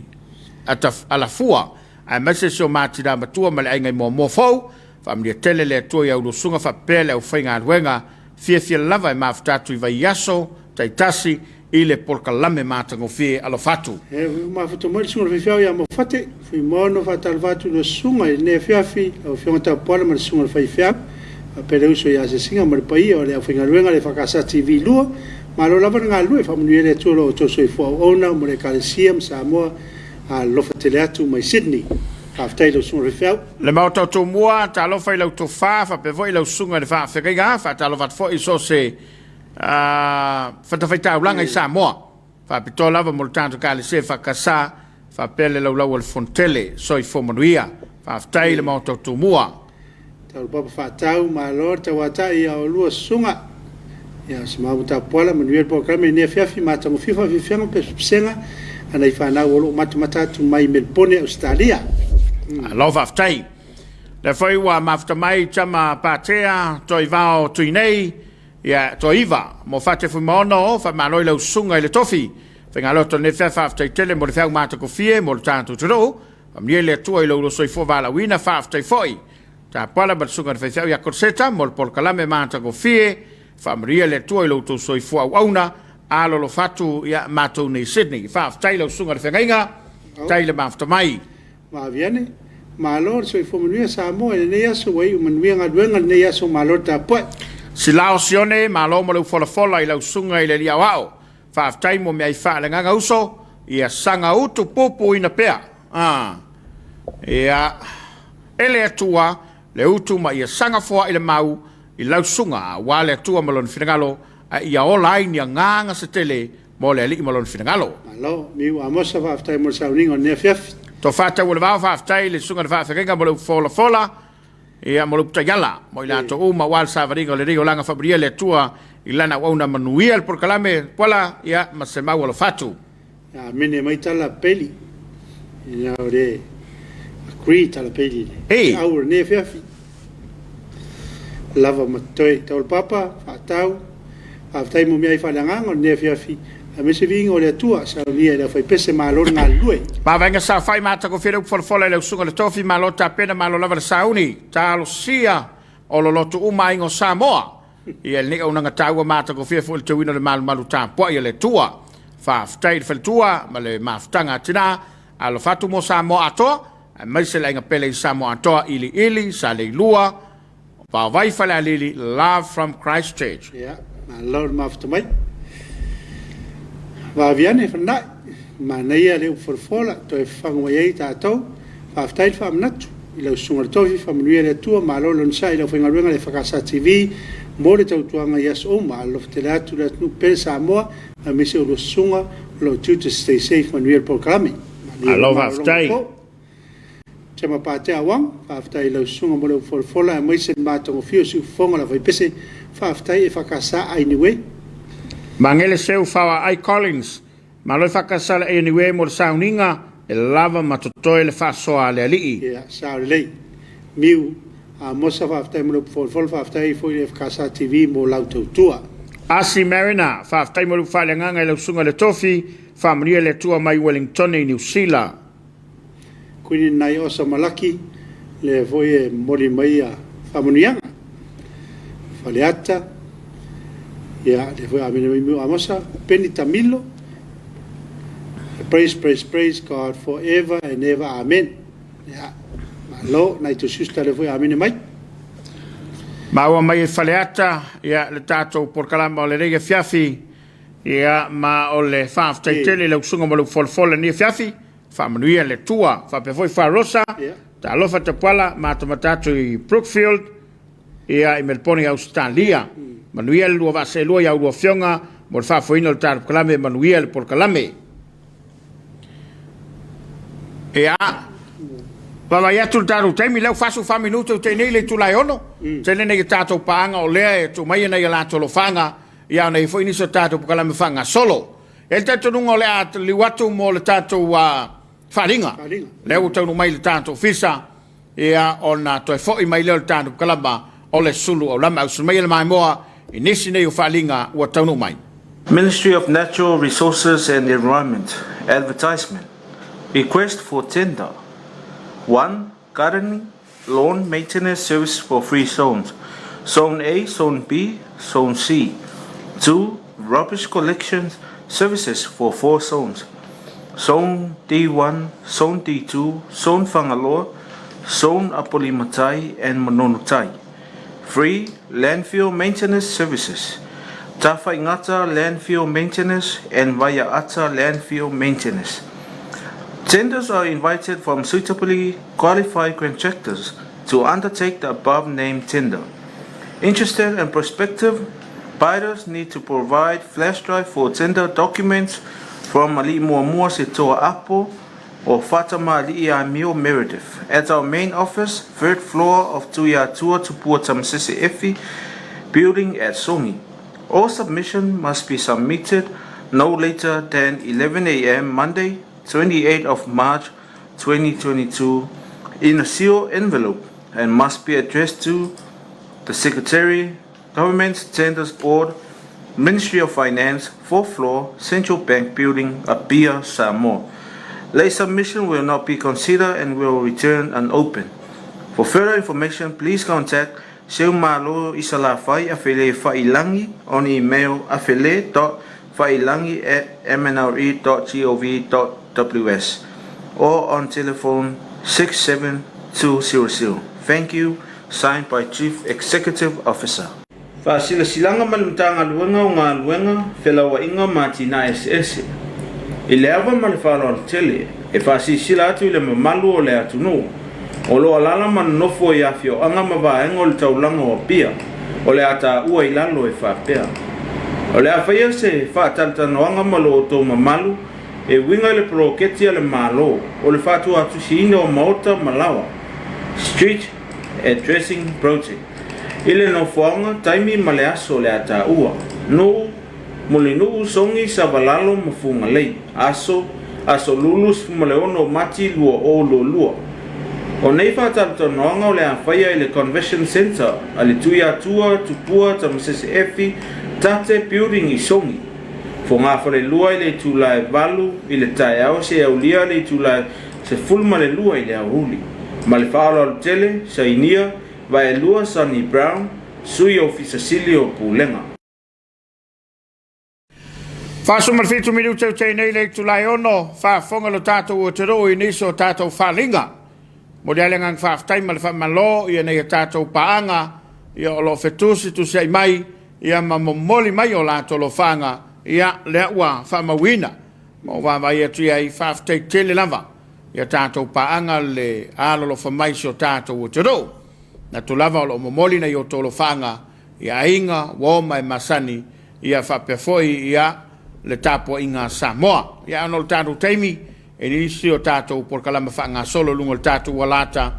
Alafua aemaise si o matina matua ma le aiga i Moamoa Fou. Faamanuia tele le Atua i aulusuga faapea le aufaigaluega fiafia lava e mafuta atu i vaiaso taitasi i le polokalame matagofie alofa atu. E mafuta mai le susuga i le faifeau ia Mofate, Fuimaono, faatalofa atu i le susuga i lenei afiafi, lau Afioga Tapuala ma le susuga i le faifeau, faapea le uso ia Asiasiga ma le paia o le aufaigaluega a le EFKS TV 2. Malo lava le galulue, faamanuia le Atua i lo outou soifua auauna mo le Ekalesia ma Samoa. Alofa tele atu mai Sydney. Faafetai i lau susuga i le faifeau. Le Maota o Tumua, talofa i lau tofa, faapea foi lau susuga i le faafeagaiga, faatalofa atu foi i so o se fatafaitaulaga i Samoa, faapitoa lava mo le tatou Ekalesia EFKS, faapea le laulau a le Fonotele. Soifua manuia. Faafetai i le Maota o Tumua. Taulupapa faatau, malo le tauatai ia oulua susuga. Ia Semau Tapuala, manuia le polokalame i lenei afiafi, matagofie faafiafiaga ma pesepesega a nai fanau o lo o matamata atu mai Melebone, Ausetalia. Malo faafetai. Lea foi ua mafuta mai Tama Patea, Toivao Tuinei, Ia, toaiva, mo Fate Fuimaono, faamalo i lau susuga i le tofi. Faigaloto lenei fea, faafetai tele mo le feau matagofie mo le tatou atunuu. Faamanuia le Atua i lo ulua soifua valaauina. Faafetai foi Tapuala ma le Susuga i le Faifeau ia Korseta mo le polokalame matagofie. Faamanuia le Atua i lo outou soifua auauna. Alolofa atu ia matou nei i Sydney. Faafetai lau Susuga i le Feagaiga. Tai le mafuta mai. Vaaviane, Malo le soifua manuia Samoa i lenei aso ua iu manuia galuega i lenei aso malo le tapuai. Silao Sione, malo mo le ufolafola i lau susuga i le Alii Aoao. Faafetai mo meai faaleagaga uso, ia saga utu pupuina pea. Ah. Ia, e le Atua le utu ma ia saga foai le mau i lau susuga, aua le Atua ma lona finagalo, a ia ola ai ni agaga se tele mo le Alii ma lona finagalo. Malo, Miu Amosa, faafetai mo le sauniga o lenei afiafi. Tofa Taualevao, faafetai i le susuga i le faafeagaiga mo le upu folafola, ia mo le upu taiala, mo i latou uma aua le savaliga o lenei olaga faamanuia le Atua i lana auauna manuia le polokalame Puala, ia ma se mau alofa atu. Amene mai tala peli. Ina o le agree tala peli le. Ei. Au o lenei afiafi. Lava ma totoe. Tau le papa, faatau. Faafetai mo meai faaleagaga o lenei afiafi. Aemaise viiga o le Atua, saunia i le aufaipese malo le galulue. Mavaega saofai matagofie le upu folafola i lau susuga i le tofi, malo tapena, malo lava le sauni. Talosia o lolotu uma aiga o Samoa. Ia lenei auaunaga taua matagofie foi le teuina o le malumalu tapuai a le Atua. Faafetai i le faletua ma le mafutaga a tina. Alofa atu mo Samoa atoa, aemaise le aiga pele i Samoa atoa, Iliili, Saleilua, Vaovai Falealili, love from Christchurch. Ia, malo le mafuta mai. Vaavi ane Fanai, manaia le upu folafola, toe fafaga mai ai tatou. Faafetai le faamanatu i lau Susuga i le Tofi, faamanuia le Atua, malo le onosai i le aufaigaluega a le EFKS TV mo le tautuaga i aso uma. Alofa tele atu le atunuu pele Samoa, aemaise o lua susuga o lo o tiute stay safe, manuia le polokalame. Malie Malo le malologa faafetai. po. Tama Patea Awang, faafetai i lau susuga mo le upu folafola aemaise le matagofie o siufofoga o le aufaipese. Faafetai EFKS Ainiue. Magele Seu Faoaai Collins, Malo e faakasala anyway mo le sauniga e lava ma totoe le faasoa a le alii. Ia, sao lelei. Miu Amosa, faafetai mo le upu folafola, faafetai foi i le EFKS TV mo lau tautua. Asi Mariner, faafetai mo le upu faaleagaga i lau susuga i le Tofi, faamanuia le Atua mai Wellingtone i Niu Sila. Kuini Nai Osa Malaki, lea foi e momoli mai ia faamanuiaga. Faleata, ia, lea foi amene mai Miu Amosa, Peni Tamilo, praise, praise, praise God forever and ever, amen. Ia, malo, nai tou sister lea foi amene mai. Maua mai e Faleata, ia, le tatou polokalama o lenei afiafi, ia, ma o le faafetai tele i lau susuga mo le folafola i lenei afiafi. Faamanuia le Atua. Faapea foi Farosa, Talofa Tapuala, matamata atu i Brookfield, ia i Melbourne i Ausetalia. Manuia le lua vaaseelua i a ulua afioga mo le faafoeina o le tatou polokalame, manuia le polokalame. Ia, vaavaai atu le tatou taimi, lea ua 44 minute ua tea nei le itula e 6. Tele nei a tatou paaga o lea e tuu mai nai a latou alofaga, ia ona i ai foi nisi o tatou polokalame faagasolo. E i ai le talitonuga o le a liu atu mo le tatou faaaliga. Lea ua taunuu mai i le tatou ofisa, ia ona toe foi mai lea o le tatou kalama o le sulu aulama. Ausi mai e le maimoa i nisi nei o faaaliga ua taunuu mai. Ministry of Natural Resources and Environment Advertisement Request for tender 1. Gardening Lawn Maintenance Service for three zones Zone A, Zone B, Zone C 2. Rubbish Collection Services for four zones Zone D1, Zone D2, Zone Fagaloa, Zone Apolimatai and Manonotai 3. Landfill Maintenance Services Tafaigata Landfill Maintenance and Vaiaata Landfill Maintenance. Tenders are invited from suitably qualified contractors to undertake the above named tender. Interested and prospective bidders need to provide flash drive for tender documents from Ali'i Muamua Setoa Apo or Fatama Ali'i Amio Meredith at our main office, third floor of Tuiatua Tupua Tamasese Efi building at Songi. All submission must be submitted no later than 11 a.m. Monday, 28 of March 2022 in a sealed envelope and must be addressed to the Secretary, Government Tenders Board, Ministry of Finance, fourth floor, Central Bank Building, Apia, Samoa. Late submission will not be considered and will return unopened. For further information, please contact Seumalo Isalafai Afele Failangi on email afele.failangi@mnre.gov.ws or on telephone 67200. Thank you. Signed by Chief Executive Officer. Faasilasilaga ma le Matagaluega o Galuega, Felauaiga ma Atinae Eseese. I le ava ma le faaaloalo tele, e faasilasila atu i le mamalu o le atunuu o lo o alaala ma nonofo i afioaga ma vaega o le taulaga o Apia, o le a taua i lalo e faapea, O le a faia se faatalatalanoaga ma lo outou mamalu e uiga i le poloketi a le Malo o le faatuatusiina o maota ma laoa, street addressing project, i le nofoaga, taimi ma le aso o le a taua. Nuu, Mulinuu, Sogi, Savalalo ma Fugalei. Aso, Aso Lulu 16 o Mati 2022. O nei faatalatalanoaga o le a faia i le Convetion Centre a le Tuiatua Tupua Tamasese Efi Tate Building i Sogi, Fogafalelua i le itula e 8 i le taeao seia aulia le itula e 12 i le aoauli. Ma le faaaloalo tele, sainia, Vaelua Sonny Brown, Sui Ofisa Sili o Pulega. 47 minute o teinei le itula e 6, faafofoga lo tatou atunuu i nisi o tatou faaaliga. Momoli ai le agaga faafetai ma le faamalo i nei a tatou paaga ia o lo o fetusitusiai mai ia ma momoli mai o latou alofaga ia lea ua faamauina ma ua vaavaai atu i ai. Faafetai tele lava i a tatou paaga le alolofa mai i si o tatou atunuu. Manatu lava o lo o momoli nai outou alofaga i aiga, uo ma e masani, ia faapea foi ia le tapuaiga a Samoa. Ia ona o le tatou taimi, e nisi o tatou polokalame faagasolo i luga o le tatou alata,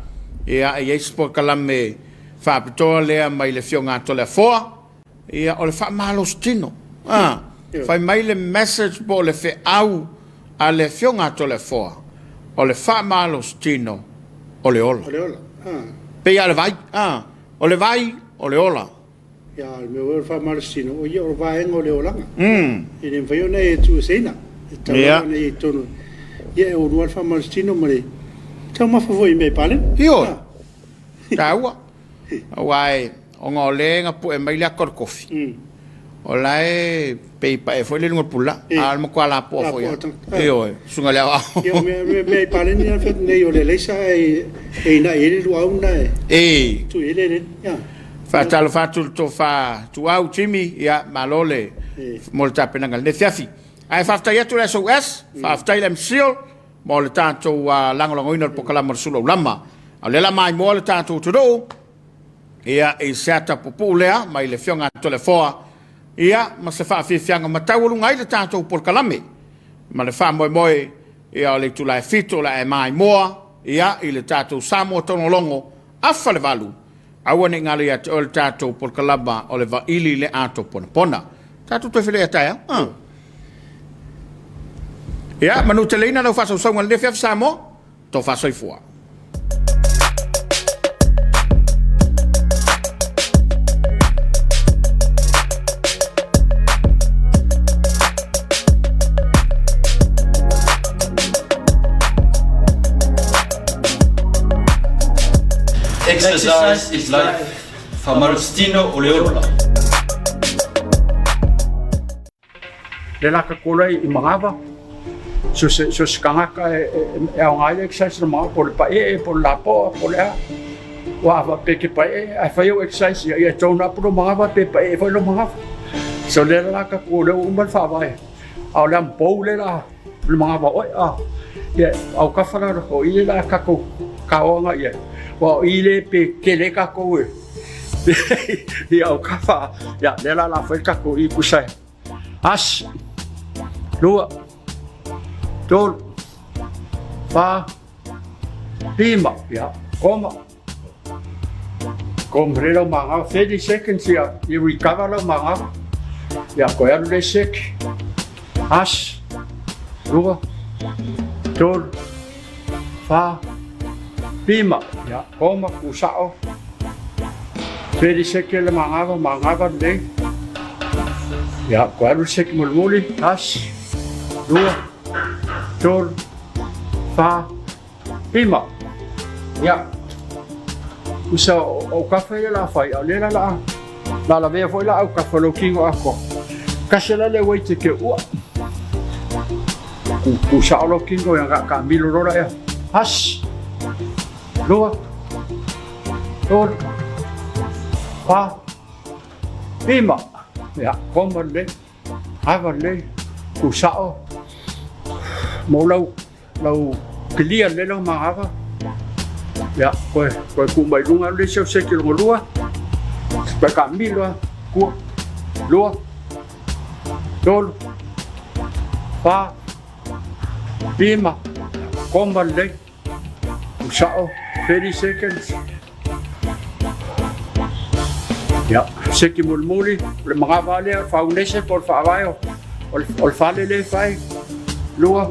ia e i ai se polokalame faapitoa lea mai le Afioga a Toleafoa, ia o le faamalositino. Ah, fai mai le message po o le feau a le Afioga a Toleafoa, o le faamalositino o le ola. O le ola. Ah. Pei lava o le vai. Ah, o le vai, o le ola. Ia, o le mea foi o le faamalositino, o ia o le vaega o le olaga. E le mafai ona e tuueseina. E tatau lava ona e i ai i totonu. Ia, e olua le faamalositino ma le taumafa foi i mea i paleni. Ioe, taua. Aua e, ona o lea e gapu'e mai le ata o le kofi, o la e pei e pae foi lea i luga o le pula, a o le matua lapoa foi lava. Ioe, susuga i le aoao. Ia, o mea, mea i paleni lea na fai atu nei, o le alaisa e ina'i ai le luau lena e tuu i ai le eleni. Ia. Faatalofa atu i le tofa Tuau Jimmy, ia malo le mo le tapenaga i lenei afiafi. Ae faafetai atu i le SOS, faafetai i le MCIL mo le tatou lagolagoina o le polokalame o le Sulu Aulama. A o lea la maimoa le tatou atunuu ia i se ata pupuu lea mai le Afioga a Toleafoa ia ma se faafiafiaga mataualuga ai le tatou polokalame ma le faamoemoe ia o le itula e 7 o le a e maimoa ia i le tatou Samoa Togologo afa le 8. Aua ne i galo ia te oe le tatou polokalama o le Vaili le Ato Ponapona. Tatou toe feiloai taeao. Ah. Ia, manuteleina lau faasausauga i lenei afiafi Samoa, tofa soifua. Exercise is life. Faamalositino o le ola. Le la ka kola i Magava, so se, so se tagata e, e, e aoga ai le exercise na Magava, po o le paee, po o le lapoa, po o le a. Ua a faapea e te paee, ae fai au exercise ia, ia e tone up lou Magava pe paee foi lou Magava. So lea la ka kua, lea ua uma le faavae. A o le amupou lea la, le manava oe a ia au kafa la o i le la kakou kaoanga ia wa o i le pe kele kakou e ia au kafa ia le la la fai kakou i kusai as lua tolu fa lima ia koma Komre lau manga, 30 seconds ia, i recover lau manga. Ia, koe alu le sek. As, lua, tolu, fa, lima. Ia, koma, kusao. 30 seconds le mangava, mangava lelei. Ia, koe alu le sek mulimuli. As, lua, tolu, fa, lima. Ia, usa o kafa ia la fai, a o lea la la la lavea foi la au kafa lou kino atoa. Kasi la le weight e ke ua. Ku, ku sao lou kino ia ka milo lola ea. Has, lua, tolu, fa, lima. Ia, koma lelei, ava lelei, ku sao, mo lau Lau kilia lelei lau magava. Ia, koe, koe ku mai lunga le isi au seki longa lua. Koe ka milo a, kua, lua, tolu, fa, lima, koma lelei, usao, 30 seconds. Ia, seki mulimuli, o le magava lea, o le faunese po o le faavae o, o le fale lea e fai, lua,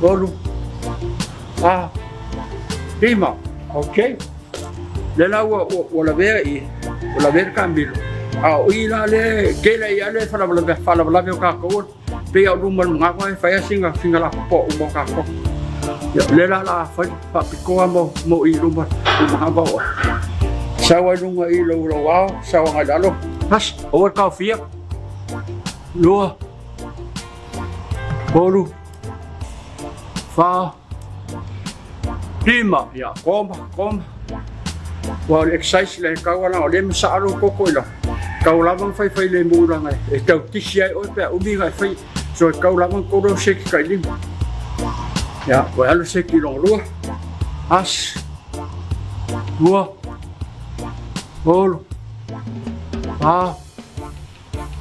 tolu, fa, lima. Ok. Lea la ua, ua, ua lavea i, ua lavea le kamilo. A o i la lea, tele ia lea falavalave, falavalave o kākou, pei a o luma o le magava e fai a singa, singa lapopoa uma o kākou. Ia, lea la la fai faapitoa mo, mo i luma, i magava o. Sau ai luga i lou, lou ao, sau agai lalo. Tasi, aua le taofia. Lua, tolu, fa, lima. Ia, koma, koma. Ua o le exercise le tau ala o le masaa lou koko i lau. Tau lava na faifai lemu langa e tau tisi ai oe pe a umi na e fai. So e tau lava na kolo au seki kai lima. Ia, koe alu seki longa lua. As, lua, tolu, fa,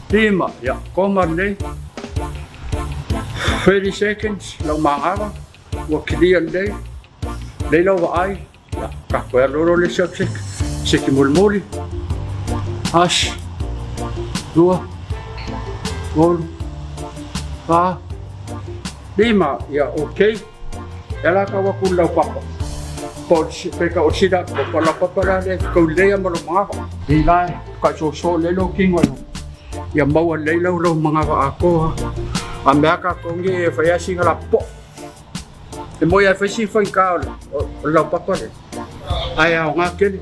lima. Ia, koma lelei. 30 seconds, lau magava, ua clear lelei. Lelei lau vaai, ia, ka koe alu loa le isi au seki. Seki mulimuli. As, lua, tolu, fa, lima. Ia, okay. E la kau aku lau papa. Po pe ka o sida po pa la papa la le kau lea ma lo magava. I la ka so so le lo kingo lo. Ia maua lei lau lau magava a koha. A mea ka kongi e whai asinga la po. E moi ai whai si whai ka o lau papa le. Ai ao ngā kele.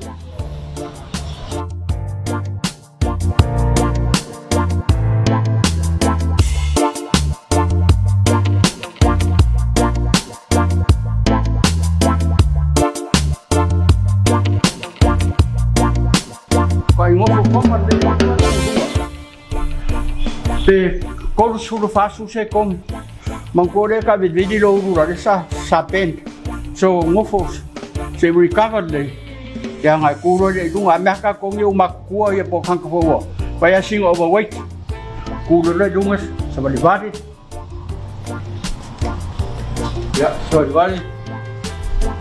Pe 34 sekone. Mangko le ka vili lo uru la le sa sa pen. So ngofo se recover le. Ia ngai kuro le lunga mea ka kongi o makukua ia po kanka fo. Pai a singa overweight. Kuro le lunga sa vali vali. Ia sa vali vali.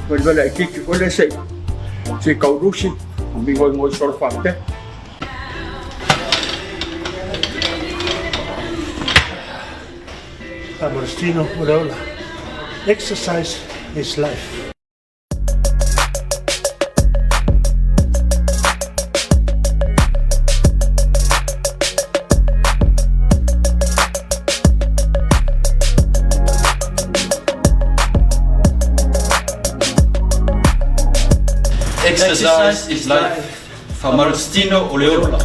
Vali vali ai kiki ko le se se kaurusi. Mi ngoi ngoi solo fa pe. Agostino Ureola. Exercise is life. Exercise is life. Faamalositino o le ola.